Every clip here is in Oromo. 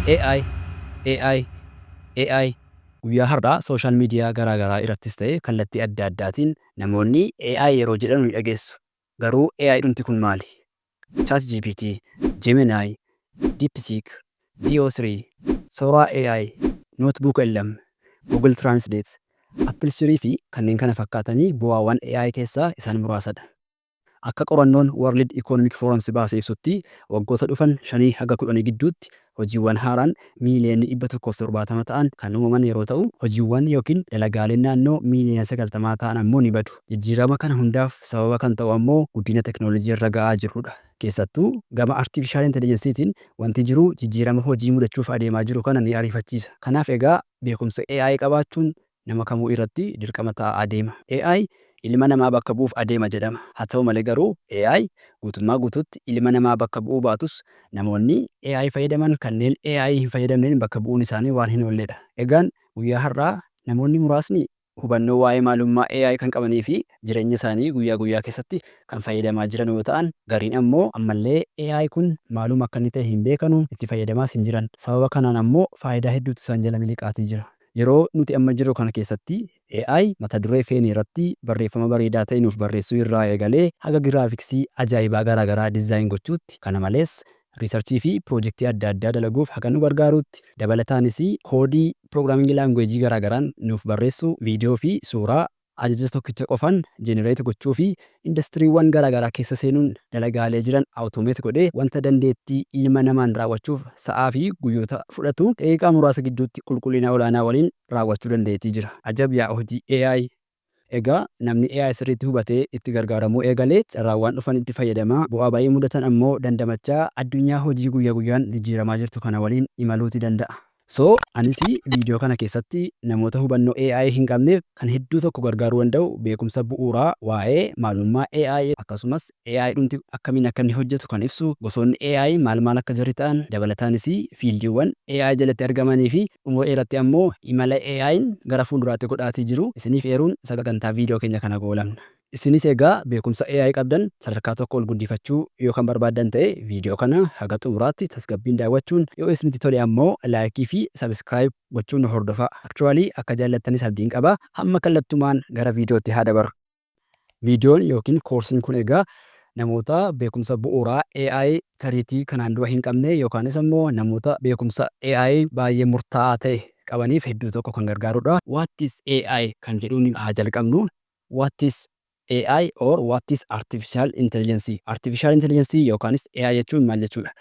AI, AI, AI. Guyyaa har'aa social media garaa garaa irrattis ta'e kallattii adda addaatiin namoonni AI yeroo jedhan ni dhageessu. Garuu AI dhumti kun maali? ChatGPT, Gemini, DeepSeek, Veo 3, Sora AI, Notebook LM, Google Translate, Apple Siri fi kanneen kana fakkaatanii bu'aawwan AI keessaa isaan muraasadha. Akka qorannoon World Economic Forum baasee ibsutti, waggoota dhufan 5 haga 10 gidduutti hojiiwwan haaraan miiliyoona 170 ta'an kan uumaman yeroo ta'u, hojiiwwan yookiin dalagaaleen naannoo miiliyoona 90 ta'an ammoo ni badu. Jijjiirama kana hundaaf sababa kan ta'u ammoo guddina teknoolojii irra ga'aa jirrudha. Keessattuu gama artificial intelligenceetiin wanti jiru jijjiirama hojii mudachuuf adeemaa jiru kana ni ariifachiisa. Kanaaf egaa beekumsa AI qabaachuun nama kamuu irratti dirqama ta'aa adeema. AI ilma namaa bakka bu'uuf adeema jedhama. Haa ta'u malee garuu AI guutummaa guutuutti ilma namaa bakka bu'uu baatus, namoonni AI fayyadaman kanneen AI hin fayyadamneen bakka bu'uun isaanii waan hin oolledha. Egaan guyyaa har'aa namoonni muraasni hubannoo waa'ee maalummaa AI kan qabanii fi jireenya isaanii guyyaa guyyaa keessatti kan fayyadamaa jiran yoo ta'an, gariin ammoo ammallee AI kun maaluma akka inni ta'e hin beekanu, itti fayyadamaas hin jiran. Sababa kanaan ammoo faayidaa hedduutu isaan jala miliqaatii jira. Yeroo nuti amma jirru kana keessatti AI mata duree feene irratti barreeffama bareedaa ta'e nuuf barreessuu irraa eegalee haga graphicsii ajaa'ibaa garaa garaa design gochuutti, kana malees researchii fi projectii adda addaa dalaguuf haga nu gargaarutti, dabalataanis codeii programming languageii garaa garaan nuuf barreessuu, viidiyoo fi suuraa ajaja tokkicha qofaan generate gochuu fi industryiiwwan garaa garaa keessa seenuun dalagaalee jiran automate godhee wanta dandeettii ilma namaan raawwachuuf sa'aa fi guyyoota fudhatu daqiiqaa muraasa gidduutti qulqullina olaanaa waliin raawwachuu dandeettii jira. Ajab yaa hojii AI! Egaa namni AI sirriitti hubatee itti gargaaramuu eegalee carraawwan dhufan itti fayyadamaa, bu'aa bayii mudatan ammoo dandamachaa addunyaa hojii guyyaa guyyaan jijjiiramaa jirtu kana waliin imaluuti danda'a. So anis viidiyoo kana keessatti namoota hubannoo AI hin qabneef kan hedduu tokko gargaaruu danda'u, beekumsa bu'uuraa waa'ee maalummaa AI, akkasumas AI dhumti akkamiin akka inni hojjetu kan ibsu, gosoonni AI maal maal akka jarri ta'an, dabalataanis fieldiiwwan AI jalatti argamanii fi xumura irratti ammoo imala AI'n gara fuulduraatti godhaatii jiru isiniif eeruun sagantaa viidiyoo keenya kana goolabna. Isinis egaa beekumsa AI qabdan sadarkaa tokko ol guddifachuu yoo kan barbaaddan ta'e, viidiyoo kana haga xumuraatti tasgabbiin daawwachuun, yoo isinitti tole ammoo likeii fi subscribe gochuun nu hordofaa. Actually akka jaallattanis abdiin qaba. Hamma kallattumaan gara viidiyootti haa dabarru. Viidiyoon yookiin courseiin kun egaa namoota beekumsa bu'uuraa AI tariitii kanaan dura hin qabne yookaanis ammoo namoota beekumsa AI baay'ee murtaa'aa ta'e qabaniif hedduu tokko kan gargaarudha. What is AI kan jedhuun haa jalqabnu. What is AI or what is artificial intelligence? Artificial intelligence yookaanis AI jechuun maal jechuudha?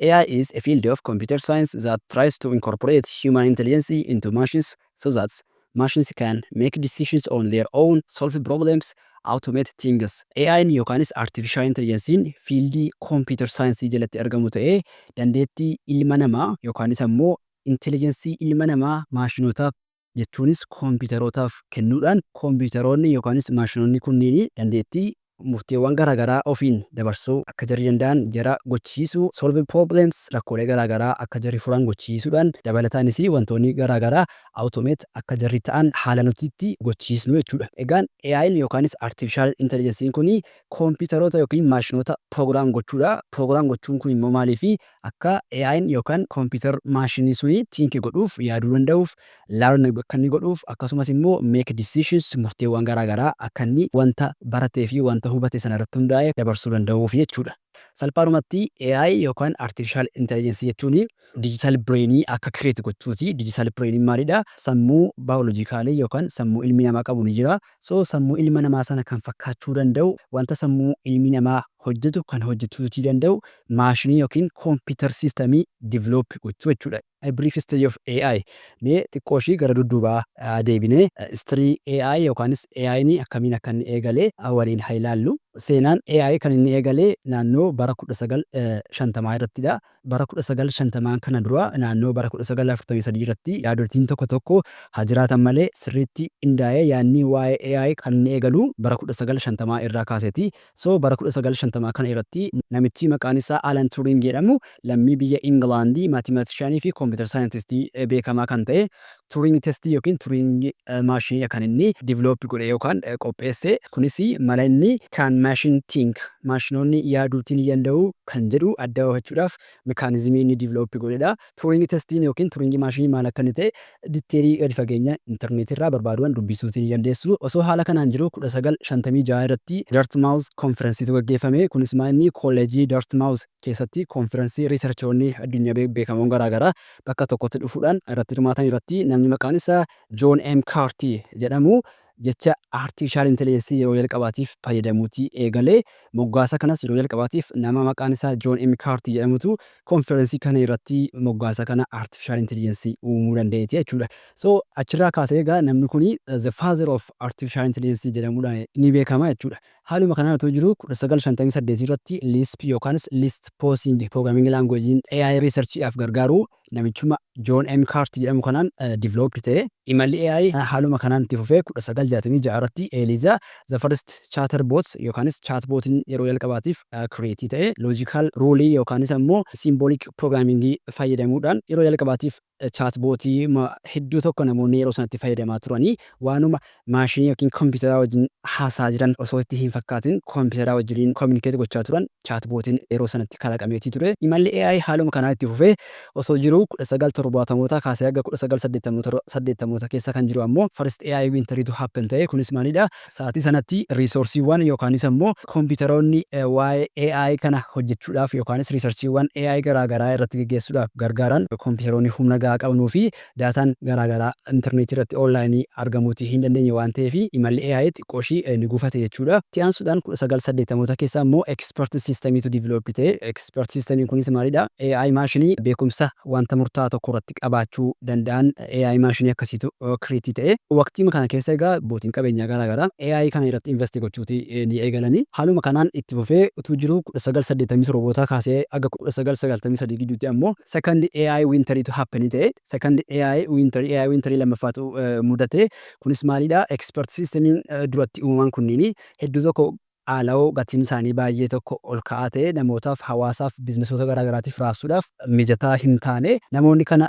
AI is a field of computer science that tries to incorporate human intelligence into machines so that machines can make decisions on their own, solve problems, automate things. AI'n yookaanis artificial intelligence'n fieldii computer science jalatti argamu ta'ee, dandeettii ilma namaa yookaanis ammoo intelligenceii ilma namaa maashinootaaf, jechuunis kompiitarootaaf kennuudhaan, kompiitaroonni yookaanis maashinoonni kunniin dandeettii murteewwan garaagaraa ofiin dabarsuu akka jarri danda'an jara gochisiisuu, solve problems, rakkoolee garaagaraa akka jarri furan gochisiisuudhaan, dabalataanis wantoonni garaagaraa automate akka jarri ta'an haala nuti itti gochisiisnu jechuudha. Egaan AI'n yookaanis artificial intelligence'n kun kompiitaroota yookiin maashinoota program gochuudha. Program gochuun kun immoo maaliifi akka AI'n yookaan computer maashinii suni think godhuuf, yaaduu danda'uuf, learn akka inni godhuuf, akkasumas immoo make decisions, murteewwan garaagaraa akka inni wanta baratee fi wanta hubate sana irratti hundaa'e dabarsuu danda'uuf jechuudha. Salphaadhumatti AI yookaan artificial intelligence jechuun digital brainii akka create gochuuti. Digital brainiin maalidha? Sammuu biologicalii yookaan sammuu ilmi namaa qabu ni jira. So sammuu ilma namaa sana kan fakkaachuu danda'u, wanta sammuu ilmi namaa hojjetu kan hojjechuutii danda'u maashinii yookiin computer systemii develop gochuu jechuudha. A brief history of AI. Mee xiqqoo ishii gara dudduubaa deebinee history AI yookaanis AI'n akkamiin akka inni eegale waliin haa ilaallu. Seenaan AI kan inni eegale naannoo bara 1950 irrattidha. Bara 1950 kana dura naannoo bara 1943 irratti yaadotiin tokko tokko haa jiraatan malee, sirriitti qindaa'ee yaadni waa'ee AI kan inni eegalu bara 1950 irraa kaaseeti. So bara 1950 1950 kana irratti namichi maqaan isaa Alan Turing jedhamu, lammii biyya Ingilaandii, mathematicianii fi computer scientistii beekamaa kan ta'e, Turing testii yookiin Turing machineii kan inni develop godhe yookaan qopheesse. Kunis mala inni "Can machine think?", maashinoonni yaaduutii ni danda'u kan jedhu adda baafachuudhaaf mechanismii inni develop godhedha. Turing testiin yookiin Turing machineii maal akka inni ta'e detailii gadi fageenya intarneetii irraa barbaaduudhaan dubbisuutii ni dandeessu. Osoo haala kanaan jiru, 1956 irratti Dartmouth conferenceiitu gaggeeffame. Kunis maal inni kolleejii Dartmouth keessatti conferenceii researcheroonni addunyaa beekamoon garaagaraa bakka tokkotti dhufuudhaan irratti hirmaatan irratti namni maqaan isaa John M. Carty jedhamu jecha artificial intelligence yeroo jalqabaatiif fayyadamuutii eegalee. Moggaasa kanas yeroo jalqabaatiif nama maqaan isaa John M. Carty jedhamutu conferenceii kana irratti moggaasa kana artificial intelligence uumuu danda'eeti jechuudha. So achirraa kaasee egaa namni kuni the father of artificial intelligence jedhamuudhaan ni beekama jechuudha. Haaluma kanaan otoo jiru, 1958 irratti Lisp yookaanis List Posing programming language AI researchiidhaaf gargaaru namichuma John M. Carty jedhamu kanaan develop ta'e. Imalli AI haaluma kanaan itti fufee, 1966 irratti Eliza, the first chatterbot yookaanis chatbotiin yeroo jalqabaatiif create ta'e, logical rule yookaanis ammoo symbolic programming fayyadamuudhaan yeroo jalqabaatiif chatbotii hedduu tokko namoonni yeroo sanatti fayyadamaa turanii waanuma maashinii yookiin kompiitaraa wajjin haasaa jiran osoo itti hin fakkaatin kompiitaraa wajjiniin communicate gochaa turan chatbotiin yeroo sanatti kalaqameetii ture. Imalli AI haaluma kanaan itti fufee osoo jiru, 1970moota kaasee hanga 1980moota keessa kan jiru ammoo first AI winteriitu happen ta'e. Kunis maalidha? Sa'aatii sanatti resourceiiwwan yookaanis ammoo kompiitaroonni waa'ee AI kana hojjechuudhaaf yookaanis researchiiwwan AI garaagaraa irratti gaggeessuudhaaf gargaaran, kompiitaroonni humna gahaa qabnuu fi daataan garaagaraa intarneetii irratti onlineii argamuutii hin dandeenye waan ta'eef, imalli AI xiqqoo ishii ni gufate jechuudha. Itti aansuudhaan 1980moota keessa ammoo expert systemiitu develop ta'e. Expert systemiin kunis maalidha? AI maashinii beekumsa wanta murtaa'aa tokko irratti qabaachuu danda'an, AI maashinii akkasiitu create ta'e. Waqtii kana keessa egaa abbootiin qabeenyaa garaagaraa AI kana irratti invest gochuutii ni eegalanii. Haaluma kanaan itti fufee utuu jiru, 1987 kaasee haga 1993 gidduutti ammoo second AI winteriitu happen ta'e. Second AI winter, AI winterii lammaffaatu mudate. Kunis maalidha? Expert systemiin duratti uumaman kunniin hedduu tokko haalawoo gatiin isaanii baay'ee tokko ol ka'aa ta'e, namootaaf, hawaasaaf, businessoota garaagaraatiif raabsuudhaaf mijataa hin taane, namoonni kana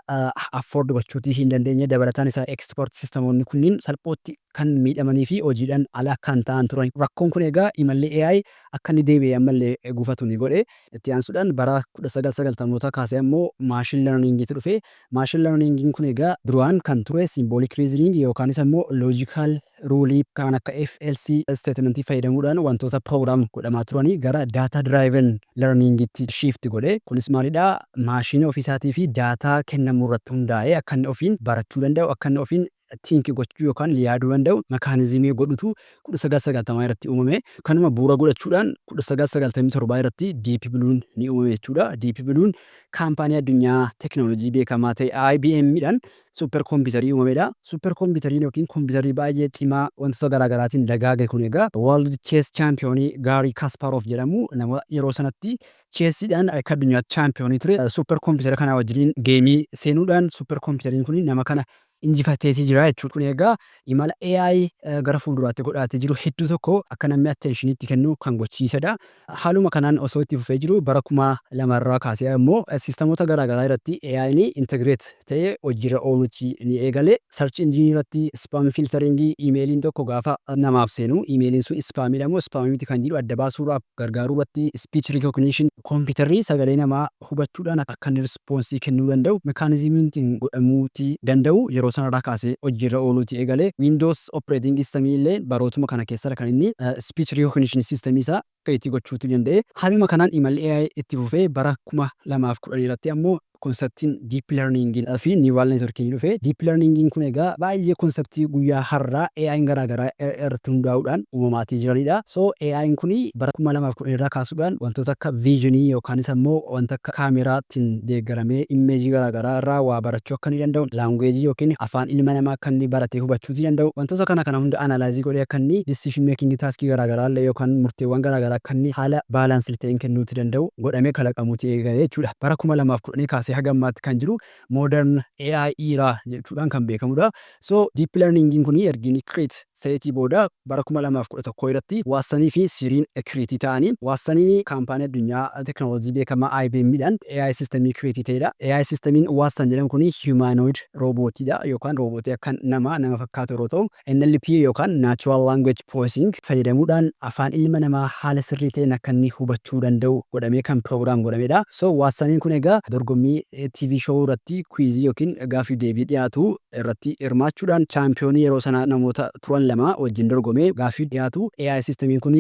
afford gochuutii hin dandeenye. Dabalataan isaa expert systemoonni kunniin salphootti kan miidhamanii fi hojiidhaan ala kan ta'an turan. Rakkoon kun egaa imalli AI akka inni deebi'ee ammallee gufatu ni godhe. Itti aansuudhaan bara 1990moota kaasee ammoo machine learningiitu dhufe. Machine learningiin kun egaa duraan kan ture symbolic reasoning yookaanis ammoo logical ruleii kan akka if else statementii fayyadamuudhaan wantoota program godhamaa turanii gara data driven learningitti shift godhe. Kunis maalidhaa? Maashinii ofiisaatii fi daataa kennamuu irratti hundaa'ee akka inni ofiin barachuu danda'u, akka inni ofiin think gochuu yookaan yaaduu danda'u mechanismii godhutu 1990 irratti uumame. Kanuma bu'uura godhachuudhaan 1997 irratti Deep Bluun ni uumame jechuudha. Deep Bluun kaampaanii addunyaa teknoolojii beekamaa ta'e IBM dhaan super computerii uumamedha. Super computeriin yookiin kompiitarii baay'ee cimaa wantoota garaagaraatiin dagaage kun egaa World Chess Championii Garry Kasparov jedhamu, nama yeroo sanatti chessiidhaan akka addunyaatti championii ture. Super computer kanaa wajjiniin gameii seenuudhaan super computeriin kun nama kana injifateetii jira jechuudha. Kun egaa imala AI gara fuulduraatti godhaatee jiru hedduu tokko akka namni attentioniitti kennu kan gochiisedha. Haaluma kanaan osoo itti fufee jiru, bara 2000rraa kaasee immoo systemoota garaagaraa irratti AI'n integrate ta'ee hojiirra ooluutti ni eegale. Search engine irratti, spam filteringii, emailiin tokko gaafa namaaf seenu emailiin sun spamiidha moo spamii miti kan jedhu adda baasuudhaaf gargaaruu irratti, speech recognition, kompiitarri sagalee namaa hubachuudhaan akka inni responseii kennuu danda'u mechanismiin ittiin godhamuutii danda'u yeroo sanarraa kaasee hojiirra ooluuti eegale. Windows operating system illee barootuma kana keessadha kan inni speech recognition system isaa itti gochuutu danda'e. Haaluma kanaan imalli AI itti fufee, bara 2010 irratti ammoo conceptiin deep learning fi neural networking dhufe. Deep learning kun egaa baay'ee conceptii guyyaa har'aa AI garaagaraa irratti hundaa'uudhaan uumamaatii jiranidha. So AI kun bara 2010 irraa kaasuudhaan wantoota akka visionii yookaanis ammoo wanta akka kaameraatiin deeggaramee imageii garaagaraa irraa waa barachuu akka inni danda'u, languageii yookiin afaan ilma namaa akka inni baratee hubachuutii danda'u, wantoota kana kana hunda analyze godhee akka inni decision making taskii garaagaraa illee yookaan murteewwan garaagaraa akka inni haala balanced ta'een kennuutii danda'u godhamee kalaqamuutii eegale jechuudha. Bara 2010 kaasee kaasee haga ammaatti kan jiru modern AI era jechuudhaan kan beekamudha. So deep learningiin kun ergi inni create ta'eetii booda bara 2011 irratti Watsonii fi Siriin create ta'anii. Watsonii kaampaanii addunyaa teknoolojii beekamaa IBMdhaan AI systemii create ta'edha. AI systemiin Watson jedhamu kun humanoid robotiidha yookaan robotii akka nama nama fakkaatu yeroo ta'u, NLP yookaan Natural Language Processing fayyadamuudhaan afaan ilma namaa haala sirrii ta'een akka inni hubachuu danda'u godhamee kan program godhamedha. So Watsoniin kun egaa dorgommii TV show irratti quizii yookiin gaaffii deebii dhiyaatu irratti hirmaachuudhaan championii yeroo sana namoota turan lama wajjin dorgomee gaaffii dhiyaatu AI systemiin kun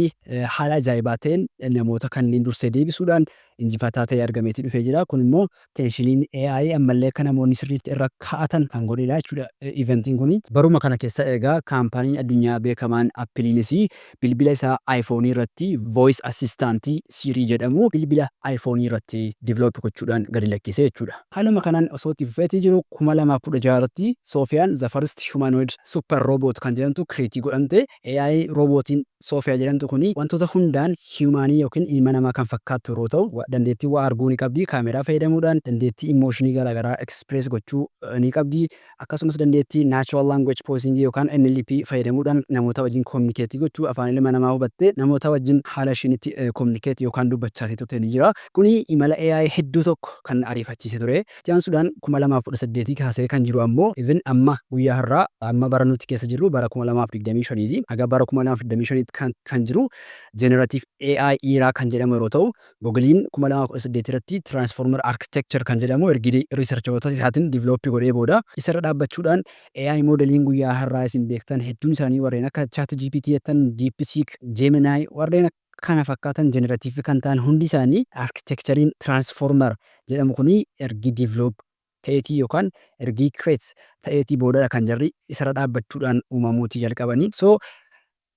haala ajaa'ibaa ta'een namoota kanneen dursee deebisuudhaan injifataa ta'ee argameeti dhufee jira. Kun immoo attentioniin AI ammallee akka namoonni sirriitti irra kaa'atan kan godhedha jechuudha eventiin kun. Baruma kana keessa egaa kaampaaniin addunyaa beekamaan Appleiinis bilbila isaa iPhone irratti voice assistantii Siri jedhamu bilbila iPhone irratti develop gochuudhaan gadi lakkise jechuudha. Haaluma kanaan osoo itti fufeetii jiru, 2016 irratti Sophiyaan, the first humanoid super robot kan jedhamtu create godhamte. AI robotiin Sophia jedhamtu kuni wantoota hundaan humanii yookiin ilma namaa kan fakkaattu yeroo ta'u, dandeettii waa arguu ni qabdi, kaameraa fayyadamuudhaan dandeettii emotionii garaagaraa express gochuu ni qabdi, akkasumas dandeettii natural language processing yookaan NLP fayyadamuudhaan namoota wajjin communicate gochuu, afaan ilma namaa hubattee namoota wajjin haala isheen itti communicate yookaan dubbachaa turte ni jira. Kuni imala AI hedduu tokko kan ariifachiise ture. Itti aansuudhaan 2018 kaasee kan jiru ammoo even amma guyyaa har'aa, amma bara nuti keessa jirru bara 2025ti. Haga bara 2025 kan jiru generative AI era kan jedhamu yeroo ta'u, Googleiin 2018 irratti Transformer Architecture kan jedhamu ergi researcheroota isaatiin develop godhee booda isarra dhaabbachuudhaan AI modeliin guyyaa har'aa isin beektan hedduun isaanii, warreen akka ChatGPT jettan, DeepSeek, Gemini, warreen kana fakkaatan generative kan ta'an hundi isaanii architecturein Transformer jedhamu kuni ergi develop ta'eetii yookaan ergi create ta'eetii boodadha kan jarri isarra dhaabbachuudhaan uumamuutii jalqabanii. So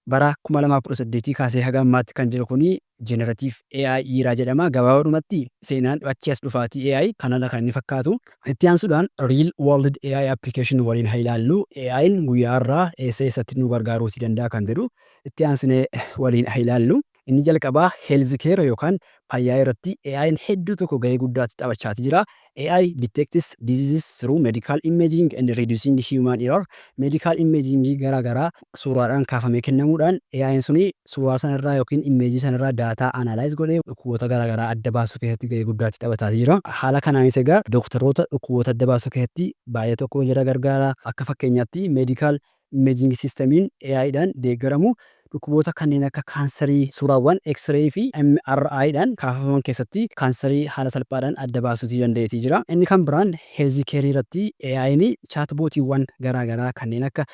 bara 2018 kaasee haga ammaatti kan jiru kuni generative AI era jedhama. Gabaabadhumatti seenaan achi as dhufaatii AI kanadha kan inni fakkaatu. Itti aansuudhaan real world AI application waliin haa ilaallu. AI'n guyyaa har'aa eessa eessatti nu gargaaruutii danda'a kan jedhu itti aansinee waliin haa ilaallu. Inni jalqabaa health care yookaan fayyaa irratti AI'n hedduu tokko gahee guddaatti taphachaati jira. AI detects diseases through medical imaging and reducing human error. Medical imaging garaa garaa suuraadhaan kaafamee kennamuudhaan AI'n suni suuraa sanarraa yookiin imageii sanarraa data analyze godhee dhukkuboota garaa garaa adda baasuu keessatti gahee guddaatti taphataa jira. Haala kanaanis egaa dooktaroota dhukkuboota adda baasuu keessatti baay'ee tokko jara gargaara. Akka fakkeenyaatti medical imaging systemiin AI'dhaan deeggaramu dhukkuboota kanneen akka kaansarii suuraawwan X-ray fi MRI'dhaan kaafaman keessatti kaansarii haala salphaadhaan adda baasuutii danda'eetii jira. Inni kan biraan health care irratti AI'n chatbotiiwwan garaa garaa kanneen akka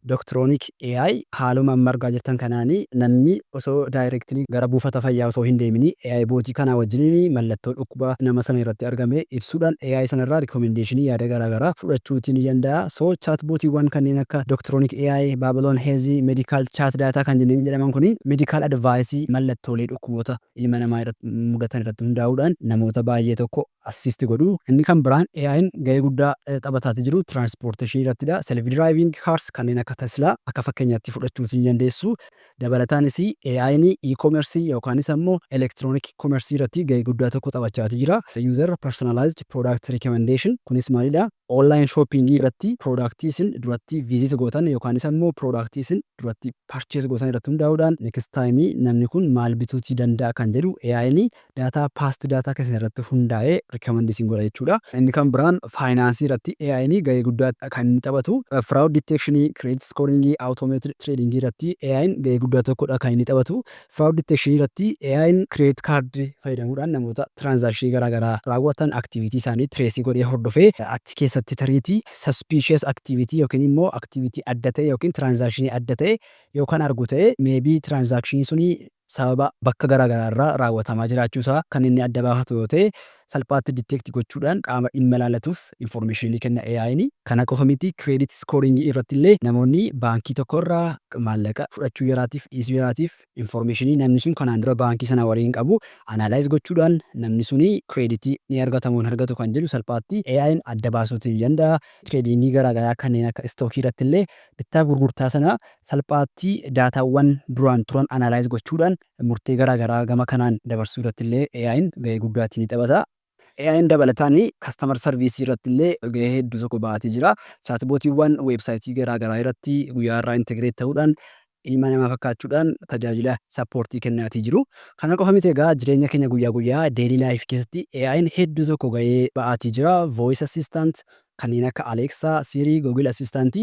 Doctronic AI haaluma amma argaa jirtan kanaanii namni osoo directly gara buufata fayyaa osoo hin deeminii AI botii kanaa wajjiniin mallattoo dhukkuba nama sana irratti argame ibsuudhaan AI sanarraa recommendationii yaada garaa garaa fudhachuutii ni danda'a. So chatbotiiwwan kanneen akka Doctronic AI, Babylon Health, Medical Chat Data kan jenneen jedhaman kuni medical advice mallattoolee dhukkuboota ilma namaa irratti mudatan irratti hundaa'uudhaan namoota baay'ee tokko assist godhu. Inni kan biraan AI'n gahee guddaa taphataati jiru transportationii irrattidha. Self driving cars kanneen akka Tesla akka fakkeenyaatti fudhachuutii ni dandeessu. Dabalataanis AI'n e-commerce yookaanis ammoo electronic commerce irratti gahee guddaa tokko taphachaati jira. User personalized product recommendation kunis maalidha? Online shopping irratti productii isin duratti visit gootan yookaanis ammoo productii isin duratti purchase gootan irratti hundaa'uudhaan next time namni kun maal bituutii danda'a kan jedhu AI'n data, past data keessan irratti hundaa'ee recommend isin godha jechuudha. Inni kan biraan financeii irratti AI'n gahee guddaa kan inni taphatu fraud detection, credit scoring, automated trading irratti AI'n gahee guddaa tokkodha kan inni taphatu. Fraud detection irratti AI'n credit card fayyadamuudhaan namoota transactionii garaa garaa raawwatan activity isaanii trace godhee hordofee achi keessatti tariitii suspicious activity yookiin immoo activity adda ta'e yookiin transactionii adda ta'e yookaan argu ta'e, maybe transactionii suni sababa bakka garaa garaa irraa raawwatamaa jiraachuusaa kan inni adda baafatu yoo ta'e, salphaatti detect gochuudhaan qaama dhimma ilaallatuuf informationii kenna AI'n. Kana qofa miti, credit scoring irratti illee namoonni baankii tokko irraa maallaqa fudhachuu yaraatiif dhiisuu yaraatiif informationii namni sun kanaan dura baankii sana waliin qabu analyze gochuudhaan namni suni creditii ni argata moo hin argatu kan jedhu salphaatti AI'n adda baasuutii ni danda'a. Tradingii garaa garaa kanneen akka stockii irratti illee bittaa gurgurtaa sana salphaatti datawwan duraan turan analyze gochuudhaan murtee garaa garaa gama kanaan dabarsuu irratti illee AI'n gahee guddaatti ni taphata. AI'n dabalataan customer service irratti illee gahee hedduu tokko bahatee jira. Chatbotiiwwan websiteii garaa garaa irratti guyyaa irraa integrate ta'uudhaan, ilma namaa fakkaachuudhaan tajaajila supportii kennaatii jiru. Kana qofa miti egaa, jireenya keenya guyyaa guyyaa, daily life keessatti AI'n hedduu tokko gahee ba'aatii jira. Voice assistant kanneen akka Alexa, Siri, Google Assistant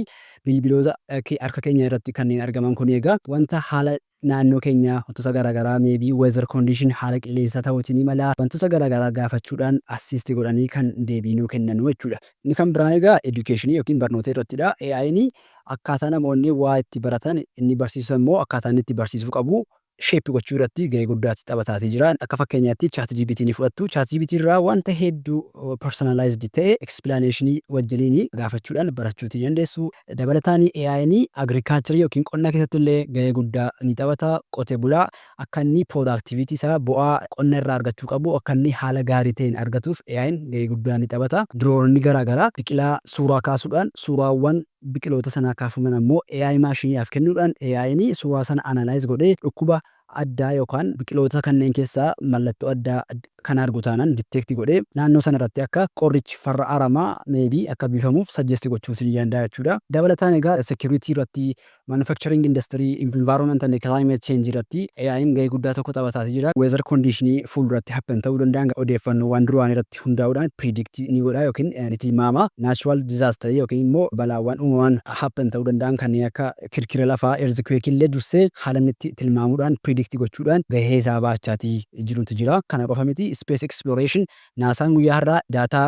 bilbiloota harka keenya irratti kanneen argaman kun egaa wanta haala naannoo keenyaa, wantoota garaagaraa, maybe weather condition, haala qilleensaa ta'uutii ni mala, wantoota garaagaraa gaafachuudhaan assist godhanii kan deebii nuu kennanu jechuudha. Inni kan biraan egaa educationii yookiin barnoota irrattidha. AI'n akkaataa namoonni waa itti baratan, inni barsiisu immoo akkaataa inni itti barsiisuu qabu shape gochuu irratti gahee guddaatti taphataatii jira. Akka fakkeenyaatti ChatGPT ni fudhattu. ChatGPT irraa wanta hedduu personalized ta'e explanationii wajjiniin gaafachuudhaan barachuutii dandeessu. Dabalataan AI'n agriculture yookiin qonna keessatti illee gahee guddaa ni taphata. Qote bulaa akka inni productivity isaa, bu'aa qonna irraa argachuu qabu, akka inni haala gaarii ta'een argatuuf AI'n gahee guddaa ni taphata. Droneonni garaagaraa biqilaa suuraa kaasuudhaan, suuraawwan biqiloota sanaa kaafaman ammoo AI maashiniidhaaf kennuudhaan, AI'n suuraa sana analyze godhee dhukkuba addaa yookaan biqiloota kanneen keessaa mallattoo addaa kan argu taanaan detect godhee naannoo sana irratti akka qorichi farra aramaa maybe akka biifamuuf suggest gochuu ni danda'a jechuudha. Dabalataan egaa security irratti, manufacturing industry, environment and climate change irratti AI'n gahee guddaa tokko taphataa jira. Weather conditionii fuulduratti happen ta'uu danda'an odeeffannoowwan duraan irratti hundaa'uudhaan predict ni godha yookiin ni tilmaama. Natural disaster yookiin immoo balaawwan uumamaan happen ta'uu danda'an kanneen akka kirkira lafaa, earthquake illee dursee haala inni itti tilmaamuudhaan, predict gochuudhaan gahee isaa baachaatii jirutu jira. Kana qofa miti, space exploration, NASAn guyyaa har'aa data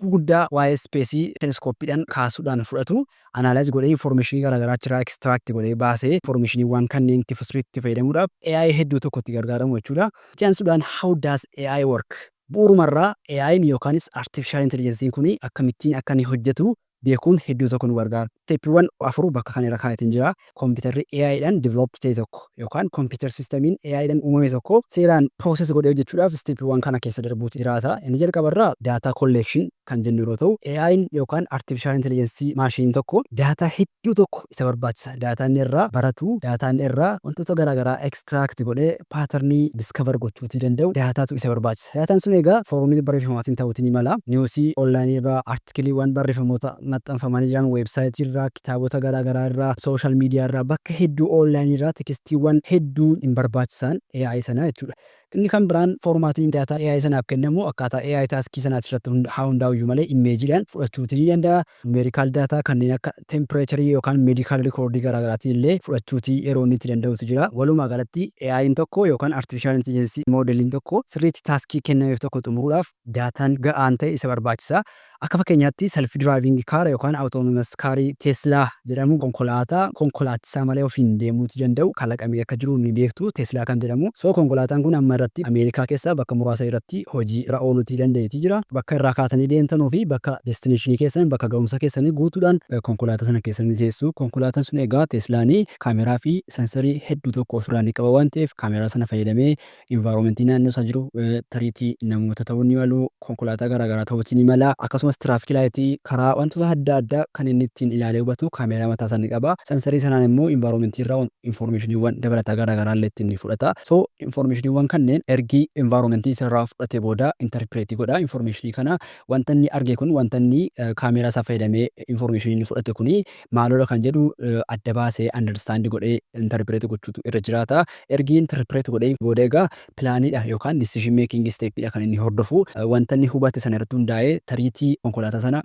gurguddaa waa'ee spaceii telescopiidhaan kaasuudhaan fudhatu analyze godhee, informationii garaagaraa achirraa extract godhee baasee, informationiiwwan kanneen itti sirriitti fayyadamuudhaaf AI hedduu tokko itti gargaaramu jechuudha. Itti aansuudhaan, how does AI work? Bu'uurumarraa AI'n yookaanis artificial intelligence kun akkamittiin akka inni hojjetu beekuun hedduu tokko nu gargaara. Stepiiwwan afur bakka kana irra kaa'eetiin jira. Kompiitarri AI'dhaan develop ta'e tokko yookaan computer systemiin AI'dhaan uumame tokko seeraan process godhee hojjechuudhaaf stepiiwwan kana keessa darbuutu jiraata. Inni jalqabarraa data collection kan jennu yeroo ta'u, AI'n yookaan artificial intelligence maashiniin tokko data hedduu tokko isa barbaachisa. Data inni irraa baratu, data inni irraa wantoota garaagaraa extract godhee patternii discover gochuutii danda'u datatu isa barbaachisa. Dataan sun egaa formii barreeffamaatiin ta'uutii ni mala. Newsii onlineii irraa, articleiiwwan barreeffamoota maxxanfamanii jiran websiteii irraa, kitaabota garaagaraa irraa, social media irraa, bakka hedduu onlineii irraa textiiwwan hedduu hin barbaachisan AI sana jechuudha. Inni kan biraan formatiin data AI sanaaf kennamu akkaataa AI taskii sanaati irratti haa hundaa'u malee imageiidhaan fudhachuutii ni danda'a. Numerical data kanneen akka temperatureii yookaan medical recordii garaagaraatiin illee fudhachuutii yeroo inni itti danda'utu jira. Walumaa galatti AI'n tokko yookaan artificial intelligence modeliin tokko sirriitti taskii kennameef tokko xumuruudhaaf dataan ga'aan ta'e isa barbaachisa. Akka fakkeenyaatti self driving car yookaan autonomous carii Tesla jedhamu, konkolaataa konkolaachisaa malee ofiin deemuuti danda'u kalaqamee akka jiru ni beektu, Tesla kan jedhamu. So konkolaataan kun amma irratti Ameerikaa keessa bakka muraasa irratti hojii irra ooluutii danda'eetii jira. Bakka irraa kaatanii deemtanuu fi bakka destinationii keessan, bakka ga'umsa keessanii guutuudhaan konkolaataa sana keessa ni teessu. Konkolaataan sun egaa Teslaanii kaameraa fi sensorii hedduu tokko ofirraa ni qaba waan ta'eef, kaameraa sana fayyadamee environmentii naannoo isaa jiru, tariitii namoota ta'uu ni malu, konkolaataa garaagaraa ta'uutii ni mala, akkasumas traffic lightii, karaa, wantoota adda addaa kan inni ittiin ilaalee hubatu kaameraa mataa isaa ni qaba. Sensorii sanaan immoo environmentii irraa informationiiwwan dabalataa garaagaraa illee ittiin ni fudhata. So informationiiwwan kanneen ergi environmentii isarraa fudhatee booda interpretii godha. Informationii kana, wanta inni arge kun, wanta inni kaameraa isaa fayyadamee informationii inni fudhate kuni maalodha kan jedhu adda baasee understand godhee interpret gochuutu irra jiraata. Ergi interpret godhee booda egaa planiidha yookaan decision making stepidha kan inni hordofu. Wanta inni hubate sana irratti hundaa'ee tariitii konkolaataa sana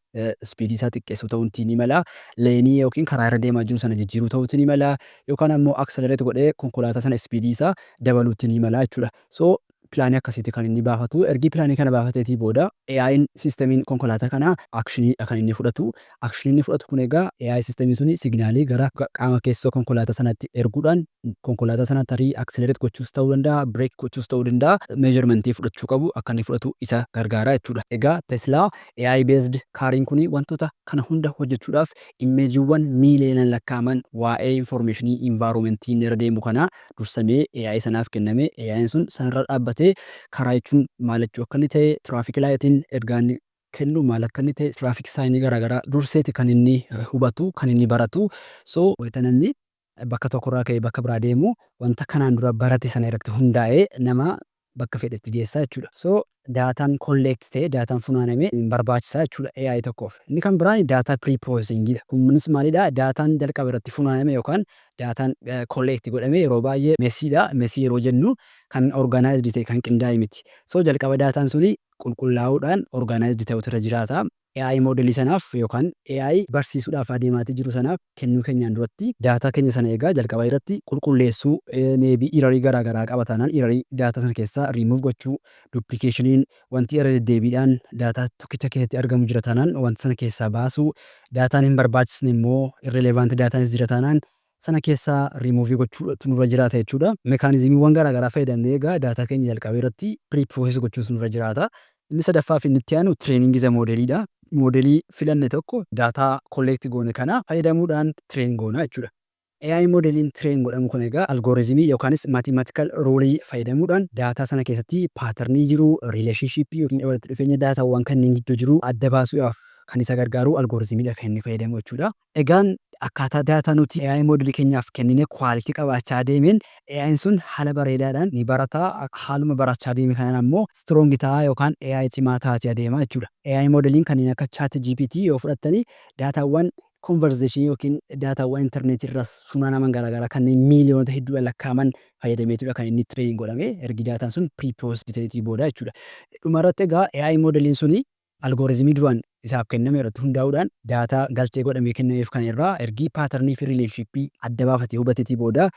speedii isaa xiqqeessuu ta'uutii ni mala. Laneii yookiin karaa irra deemaa jiru sana jijjiiruu ta'uutii ni mala. Yookaan ammoo accelerate godhee konkolaataa sana speedii isaa dabaluutii ni mala jechuudha. So planii akkasiiti kan inni baafatu. Ergi planii kana baafateetii booda AI'n systemiin konkolaataa kanaa actioniidha kan inni fudhatu. Actionii inni fudhatu kun egaa AI systemiin suni signalii gara qaama keessoo konkolaataa sanatti erguudhaan konkolaataa sana tarii accelerate gochuus ta'uu danda'a, brake gochuus ta'uu danda'a. Measurementii fudhachuu qabu akka inni fudhatu isa gargaara jechuudha. Egaa Tesla AI based cariin kun wantoota kana hunda hojjechuudhaaf imageiiwwan miiliyoonaan lakkaa'aman waa'ee informationii environmentii inni irra deemu kana dursamee AI sanaaf kenname. AI'n sun sanarra dhaabbatee karaa jechuun maal jechuu akka inni ta'e, traffic lightiin ergaa inni kennu maal akka inni ta'e, traffic signii garaagaraa durseeti kan inni hubatu, kan inni baratu. So wayita namni bakka tokkorraa ka'ee bakka biraa deemu wanta kanaan dura barate sana irratti hundaa'ee nama bakka fedhetti geessaa jechuudha. So daataan collect ta'e, daataan funaaname barbaachisaa jechuudha AI tokkoof. Inni kan biraan data pre-processingidha. Kunis maalidha? Daataan jalqaba irratti funaaname yookaan daataan collect godhame yeroo baay'ee messydha. Messy yeroo jennu kan organized ta'e, kan qindaa'e miti. So jalqaba daataan suni qulqullaa'uudhaan organized ta'utu irra jiraata. AI modelii sanaaf yookaan AI barsiisuudhaaf adeemaatii jiru sanaaf kennuu keenyaan duratti daataa keenya sana egaa jalqaba irratti qulqulleessuu, maybe errorii garaa garaa qaba taanaan errorii daataa sana keessaa riimuuf gochuu, duplicationiin wanti irra deddeebiidhaan daataa tokkicha keessatti argamu jira taanaan wanta sana keessaa baasuu, daataan hin barbaachisne immoo irrelevant daataanis jira taanaan sana keessaa riimuuvii gochuutu nurra jiraata jechuudha. Mechanismiiwwan garaa garaa fayyadamnee egaa daataa keenya jalqaba irratti pre-process gochuutu nurra jiraata. Inni sadaffaa fi inni itti aanu training the modeliidha. Modelii filanne tokko daataa collect goone kana fayyadamuudhaan train goona jechuudha. AI modeliin train godhamu kun egaa algorithmii yookaanis mathematical ruleii fayyadamuudhaan daataa sana keessatti patternii jiru, relationshipii yookiin walitti dhufeenya daataawwan kanneen gidduu jiru adda baasuudhaaf kan isa gargaaru algorithmiidha kan inni fayyadamu jechuudha. Egaan akkaataa daataa nuti AI modelii keenyaaf kennine quality qabaachaa deemeen AI'n sun haala bareedaadhaan ni barataa, haaluma barachaa deeme kanaan ammoo strong ta'aa yookaan AI cimaa ta'aa adeema jechuudha. AI modeliin kanneen akka ChatGPT yoo fudhattanii daataawwan conversationii yookiin daataawwan intarneetii irras funaanaman garaagaraa kanneen miiliyoonota hedduudhaan lakkaa'aman fayyadameetudha kan inni train godhame ergi daataan sun pre-processed ta'eetii booda jechuudha. Dhumarratti egaa AI modeliin suni algorithmii duraan isaaf kenname irratti hundaa'uudhaan daataa galtee godhamee kennameef kan irraa ergi patternii fi relationshipii adda baafatee hubateetii booda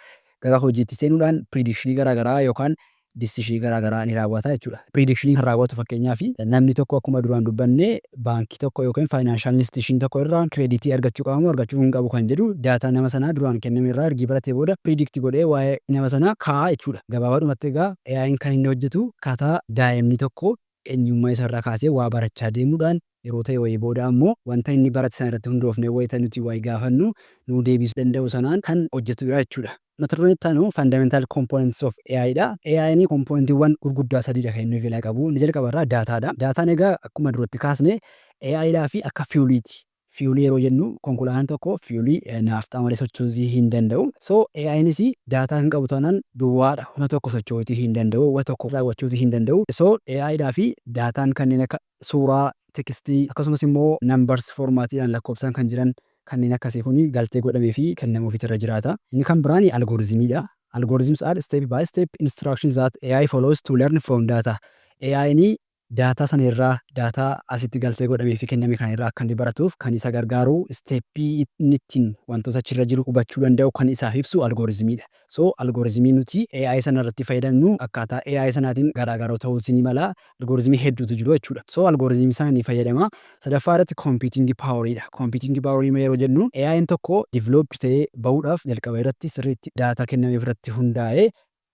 gara hojiitti seenuudhaan predictionii garaagaraa yookaan decisionii garaagaraa ni raawwata jechuudha. Predictionii kan raawwatu, fakkeenyaaf, namni tokko akkuma duraan dubbanne baankii tokko yookiin financial institutionii tokko irraa creditii argachuu qaba moo argachuu hin qabu kan jedhu daataa nama sanaa duraan kenname irraa ergi baratee booda predict godhee waa'ee nama sanaa kaa'a jechuudha. Gabaabaadhumatti egaa AI'n kan inni hojjetu akkaataa daa'imni tokko eenyummaa isarraa kaasee waa barachaa deemuudhaan yeroo ta'e wayii booda ammoo wanta inni barate sana irratti hundoofnee wayita nuti waa'ee gaafannu nuu deebisuu danda'u sanaan kan hojjetudha jechuudha. Mata dureen itti aanu fundamental components of AI dha. AI'n componentiiwwan gurguddaa sadiidha kan inni of jalaa qabu. Inni jalqaba irraa daataadha. Daataan egaa akkuma duratti kaasne AI dhaa fi akka fueliiti. Fuelii yeroo jennu konkolaataan tokko fuelii naafxaa malee socho'uu hin danda'u. So AI'nis daataa hin qabu taanaan duwwaadha. Humna tokko socho'uutii hin danda'u. Waan tokko raawwachuutii hin danda'u. So AI dhaa fi daataan kanneen akka suuraa, textii, akkasumas immoo numbers formatiidhaan lakkoofsaan kan jiran kanneen akkasii kuni galtee godhamee fi kennamuufiitu irra jiraata. Inni kan biraan algorithmiidha. Algorithms are step by step instructions that AI follows to learn from data. AI'n daataa sana irraa, daataa asitti galtee godhamee fi kenname kana irraa akka inni baratuuf kan isa gargaaru, steppii inni ittiin wantoota achirra jiru hubachuu danda'u kan isaaf ibsu algorithmiidha. So algorithmii nuti AI sana irratti fayyadamnu akkaataa AI sanaatiin garaagaraa ta'uutii ni mala. Algorithmii hedduutu jiru jechuudha. So algorithmii sana ni fayyadama. Sadaffaa irratti computing poweriidha. Computing powerii yeroo jennu AI'n tokko develop ta'ee bahuudhaaf jalqaba irratti sirriitti daataa kennameef irratti hundaa'ee